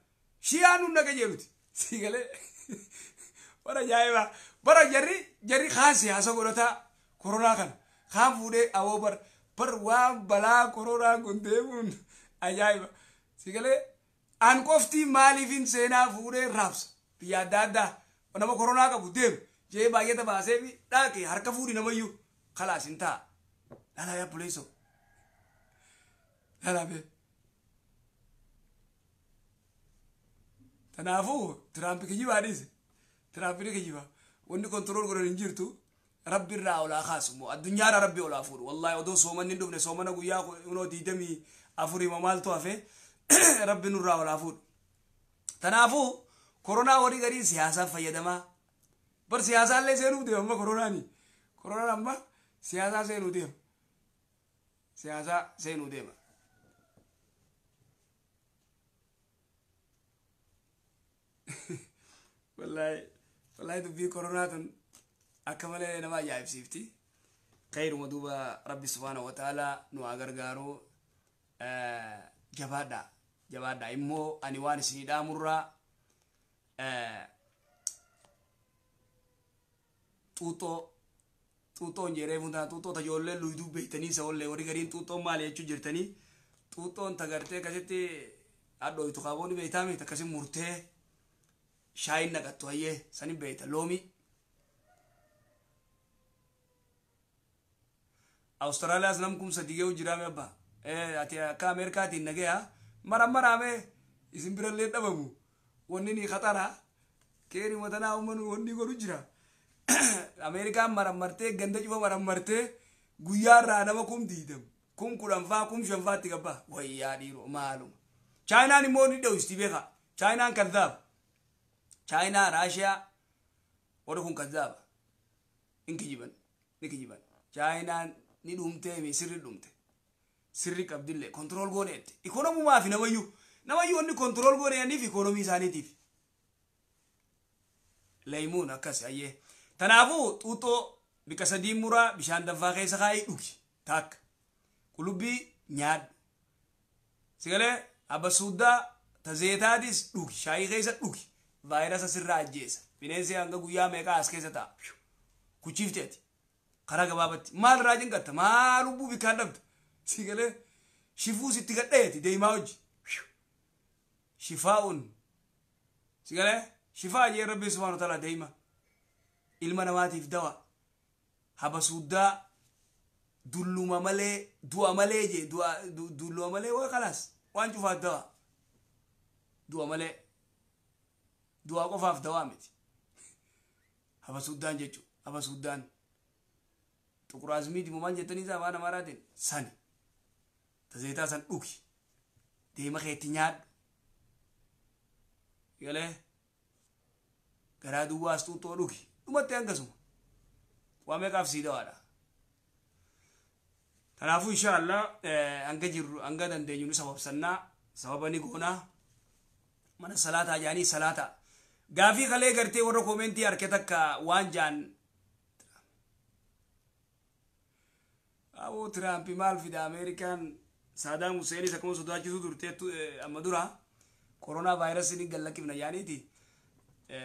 shiyaa nun dhaqe jee nuti si galee bara ajaa'ibaa bara jarri kaan siyaasa godhataa koronaa kana kaan fuudhee awoo bar bar waan balaa koronaa kun deemuun ajaa'iba si galee an qofti maaliifin seenaa fuudhee raabsa biyya adda addaa nama koronaa qabu deemu jee baay'ata baasee fi dhaaqee harka fuudhi namayyuu khalaas hin ta'a laalaa yaa buleessoo laalaa bee Tanaafuu Tiraamp kijibaa dhiise Tiraamp ni kijibaa wanni kontirool godhan hin jirtu rabbi irraa olaa kaasu immoo addunyaarraa rabbi olaa fuudhu wallaahi odoo soomanni hin dhufne soomana guyyaa kunoo 24 maaltu hafe rabbi nurraa olaa fuudhu. Tanaafuu koronaa warri gariin siyaasaaf fayyadamaa bar siyaasaallee seenuuf deema amma koronaani koronaan amma siyaasaa seenuu deema siyaasaa seenuu deema. Wallaahi wallaahi dubbii koronaa tun akka malee nama ajaa'ibsiifti. Khayruma duuba rabbi subhaanahu wa ta'ala nu haa gargaaru jabaadha jabaadha immoo ani waan isinii dhaamurraa xuuxoon jedhee fuuntaan xuuxoo tajoollee luyduu beektanii isa ollee warri gariin xuuxoon maali jechuu jirtanii xuuxoon tagartee akkasitti hadhooytu kaaboonni beektaa miti akkasi murtee shaayin naqattu hayyee sanin beekta loomii. Awustiraaliyaas nam kumsa digee jiraame abbaa Ati akka Ameerikaatiin nagaya maramaraame isin birallee dhabamu wanni ni khatara keeri matanaa ummanu wanni godhu jira. Ameerikaan marammartee ganda cufa marammartee guyyaarraa nama 20,000 10,000 faa 5,000 faatti gabbaa wayyaa dhiiroo maaluma. Chaayinaan immoo ni dho'isti beeka. Chaayinaan kadhaaba. Chaayinaa Raashiyaa warri kun kadhaaba. In kijiban ni kijiban. Chaayinaan ni dhumtee sirri dhumte. Sirri qabdillee kontirool gooneetti. Ikoonomumaa fi namayyuu namayyuu wanni kontirool gooneeniif ikoonomii isaaniitiif. Leeyimuun akkas ayyee. Kanaafuu xuuxoo bika sadii muraa bishaan danfaa keessa kaa'ee dhugi takka. Qullubbii nyaadhu. Sigalee abasuuddaa tazeetaatis dhugi shaayii keessa dhugi. Vaayirasa sirraa ajjeesa. Bineensi hanga guyyaa meeqaa as keessa ta'a. Kuchiifteeti. Karaa gabaabatti maal irraa jinqatta maal lubbuu bikkaan dhabda. Sigalee shifuu sitti gadheeti deemaa hojii. Shifaa'uun sigalee shifaa jee rabbi subhaanahu wa ta'ala deema. Ilma namaatiif dawa. Habasuuddaa dulluma malee du'a malee jee dulluma malee waa kalaas waan cufaaf dawa. Du'a malee du'a qofaaf dawaa miti. Habasuuddaan jechuudha. Habasuuddaan xuquraazmiiti maal jettanii isaa afaan Amaaraatiin sani. Tazeetaa san dhugi. Deema keetti nyaadhu. Galee garaa duwwaas xuuxoo dhugi. Dhumatti hangasuma. Waa meeqaaf sii dawaadha. Kanaafuu inshaallah hanga jirru hanga dandeenyu ni sababsannaa sababa ni goonaa mana salaataa jaanii salaataa. Gaafii kalee gartee warra koomentii harke takka waan jaan aboo Tiraampi maal fida Ameerikaan Saadaam Huseenis akkuma sodaachisuu turte amma dura koronaa vaayirasii ni gallakkifna jaaniiti.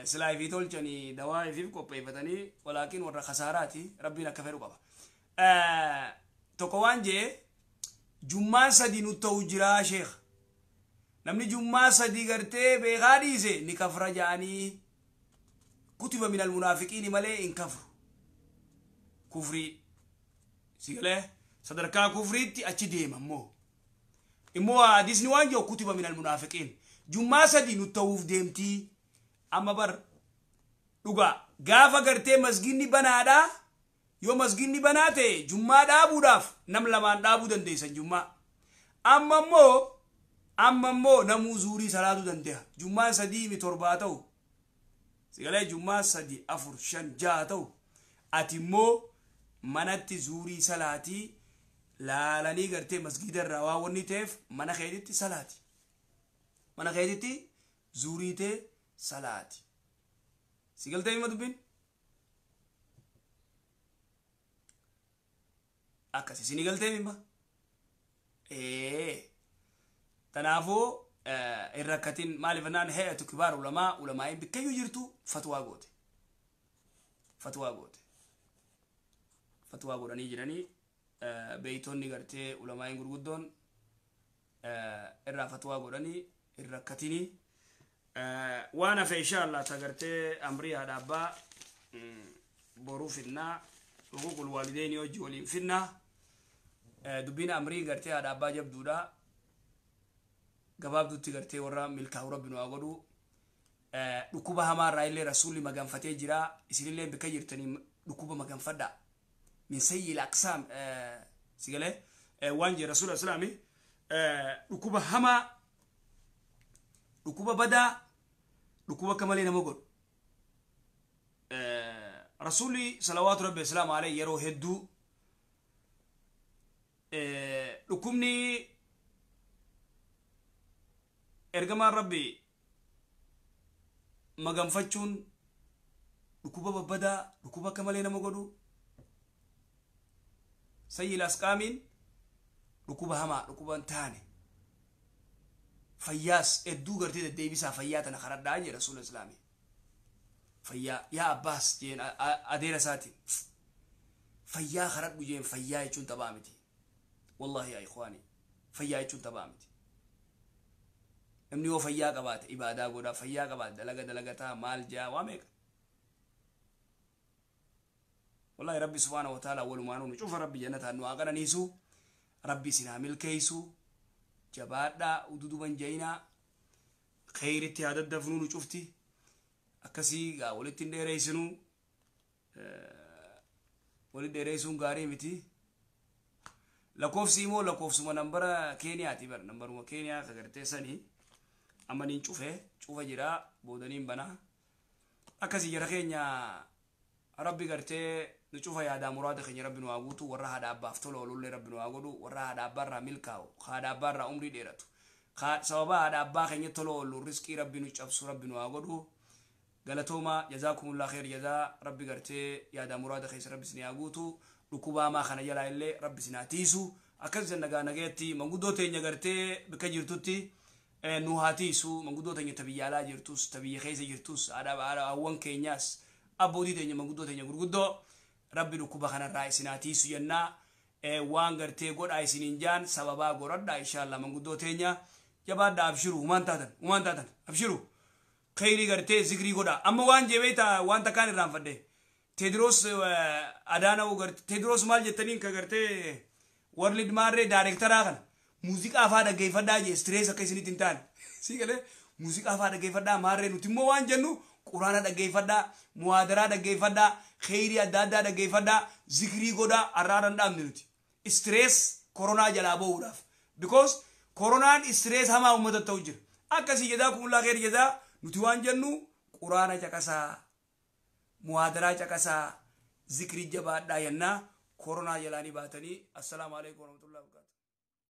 Silaa ifii tolchanii dawaa ifiif qopheeffatanii walaakin warra kasaaraati rabbiin akka fedhu qaba. Tokko waan jee jummaan sadii nu ta'u jiraa sheekh. Namni jummaa sadii gartee beekaa dhiise ni kafra jaanii kutiba min almunaafiqiini malee hin kafru. Kufrii sigalee sadarkaa kufriitti achi deema immoo. Immoo hadiisni waan jiru kutiba min almunaafiqiin. Jummaa sadii nu ta'uuf deemtii amma bar dhugaa gaafa gartee masginni banaadhaa yoo masginni banaa ta'e jummaa dhaabuudhaaf nam lamaan dhaabuu dandeessan jummaa. Amma immoo namuu zuurii salaatuu danda'a. Jummaan 3 mi 7 ta'u. Sigalee jummaa 3 4 5 6 ta'u. Ati immoo manatti zuurii salaatii laalanii gartee masgida irraa waa wanni ta'eef mana keetitti salaati. Mana keetitti zuurii ta'e salaati. Sigaltee hima dubbiin? Akkas isinii galtee hima? Kanaafuu hin rakkatin maaliif jennaan hay'atu kibaar ulamaa ulamaa'iin bikkayyuu jirtu fatwaa goote. Fatwaa goote. Fatwaa godhanii jiranii beeytonni gartee ulamaa'iin gurguddoon irraa fatwaa godhanii hin rakkatinii. Waan hafe inshaallah ta gartee amrii haadha abbaa boruu finnaa huquuqul waalideenii hojii waliin finnaa dubbiin amrii gartee haadha abbaa jabduudha. Gabaabduutti gartee warra milkaa'u rabbi nu haa godhu. Dhukkuba hamaarraa illee rasuulli maganfatee jira. Isinillee bikka jirtanii dhukkuba maganfadhaa. Min sayyi aqsaam sigalee waan jee rasuula islaami dhukkuba hamaa dhukkuba badaa dhukkuba akka malee nama godhu. Rasuulli salawaatu rabbi islaamu alayhi yeroo hedduu dhukkubni ergamaan rabbi maganfachuun dhukkuba babbadaa dhukkuba akka malee nama godhu sayyil asqaamiin dhukkuba hamaa dhukkuba hin taane fayyaas hedduu gartee deddeebisaa fayyaa tana karadhaa jee rasuula islaamii. Fayyaa yaa abbaas jeen adeera isaatiin fayyaa karadhu jeen fayyaa jechuun taphaa miti. Wallahi yaa ikhwaani fayyaa jechuun taphaa miti. Namni yoo fayyaa qabaate ibaadaa godha fayyaa qabaate dalaga dalagataa maal jaa waa meeqa. Wallahi rabbi subhaanahu wa ta'ala walumaanuu nu cufa rabbi jannataan nu haa qananiisu. Rabbi isin haa milkeessu. Jabaadhaa, ududuban jayinaa, kheyritti haa daddafnuu nu cufti. Akkasii gaa walitti hin dheereessinuu, walitti dheereessuun gaarii miti. Lakkoofsi immoo lakkoofsuma nambara Keeniyaati bar, nambaruma Keeniyaa ka gartee sanii amma niin cufe, cufa jira, boodaniin banaa. Akkasii jara keenya, Rabbi gartee nu cufa yaadaa muraada keenya Rabbi nu haa guutu. Warra haadha abbaaf tola oolullee Rabbi nu haa godhu. Warra haadha abbaarraa milkaa'u, haadha abbaarraa umrii dheeratu, sababa haadha abbaa keenya tola oolu riskii Rabbi nu cabsu Rabbi nu haa godhu. Galatooma, jazaakumullah kheer jazaa. Rabbi gartee yaadaa muraada keessa Rabbi isin haa guutu. Dhukkuba hamaa kana jalaa illee Rabbi isin haa tiisu. Akkas nagaa nagayetti manguddoo teenya gartee bakka jirtutti nu haa tiisu. Manguddoo teenya ta biyya alaa jirtus, ta biyya keessa jirtus, haadha hawwan keenyaas, abbootii teenya, manguddoo teenya gurguddoo Rabbi dhukkuba kanarraa isin haa tiisu jennaa. Waan gartee godhaa isiniin jaan sababaa godhadhaa inshaallah. Manguddoo teenya jabaadhaa, abshiru, humaan taatan, humaan taatan, abshiru, kheyrii gartee zikrii godhaa. Amma waan jebeeta waan takkaan irraanfadhe, Teediroos Adaanawu garte, Teediroos maal jettaniin ka gartee World maarree daarektaraa kana, muuziqaa faa dhaggeeffadhaa jee, stress akka isinitti hin taane. Sii galee, muuziqaa faa dhaggeeffadhaa maarree. Nuti immoo waan jennu Quraana dhaggeeffadhaa, muhaadaraa dhaggeeffadhaa, kheyrii adda addaa dhaggeeffadhaa, zikrii godhaa. Arraaran dhaabne nuti stress koronaa jalaa ba'uudhaaf, because koronaan stress hamaa uummata ta'u jira. Akkasii jazaakumullah kheer jazaa. Nuti waan jennu Quraana caqasaa, muhaadaraa caqasaa, zikrii jabaadhaa yennaa koronaa jalaanii baatanii. Assalaamu alaikum warahmatullahi wabarakatuh.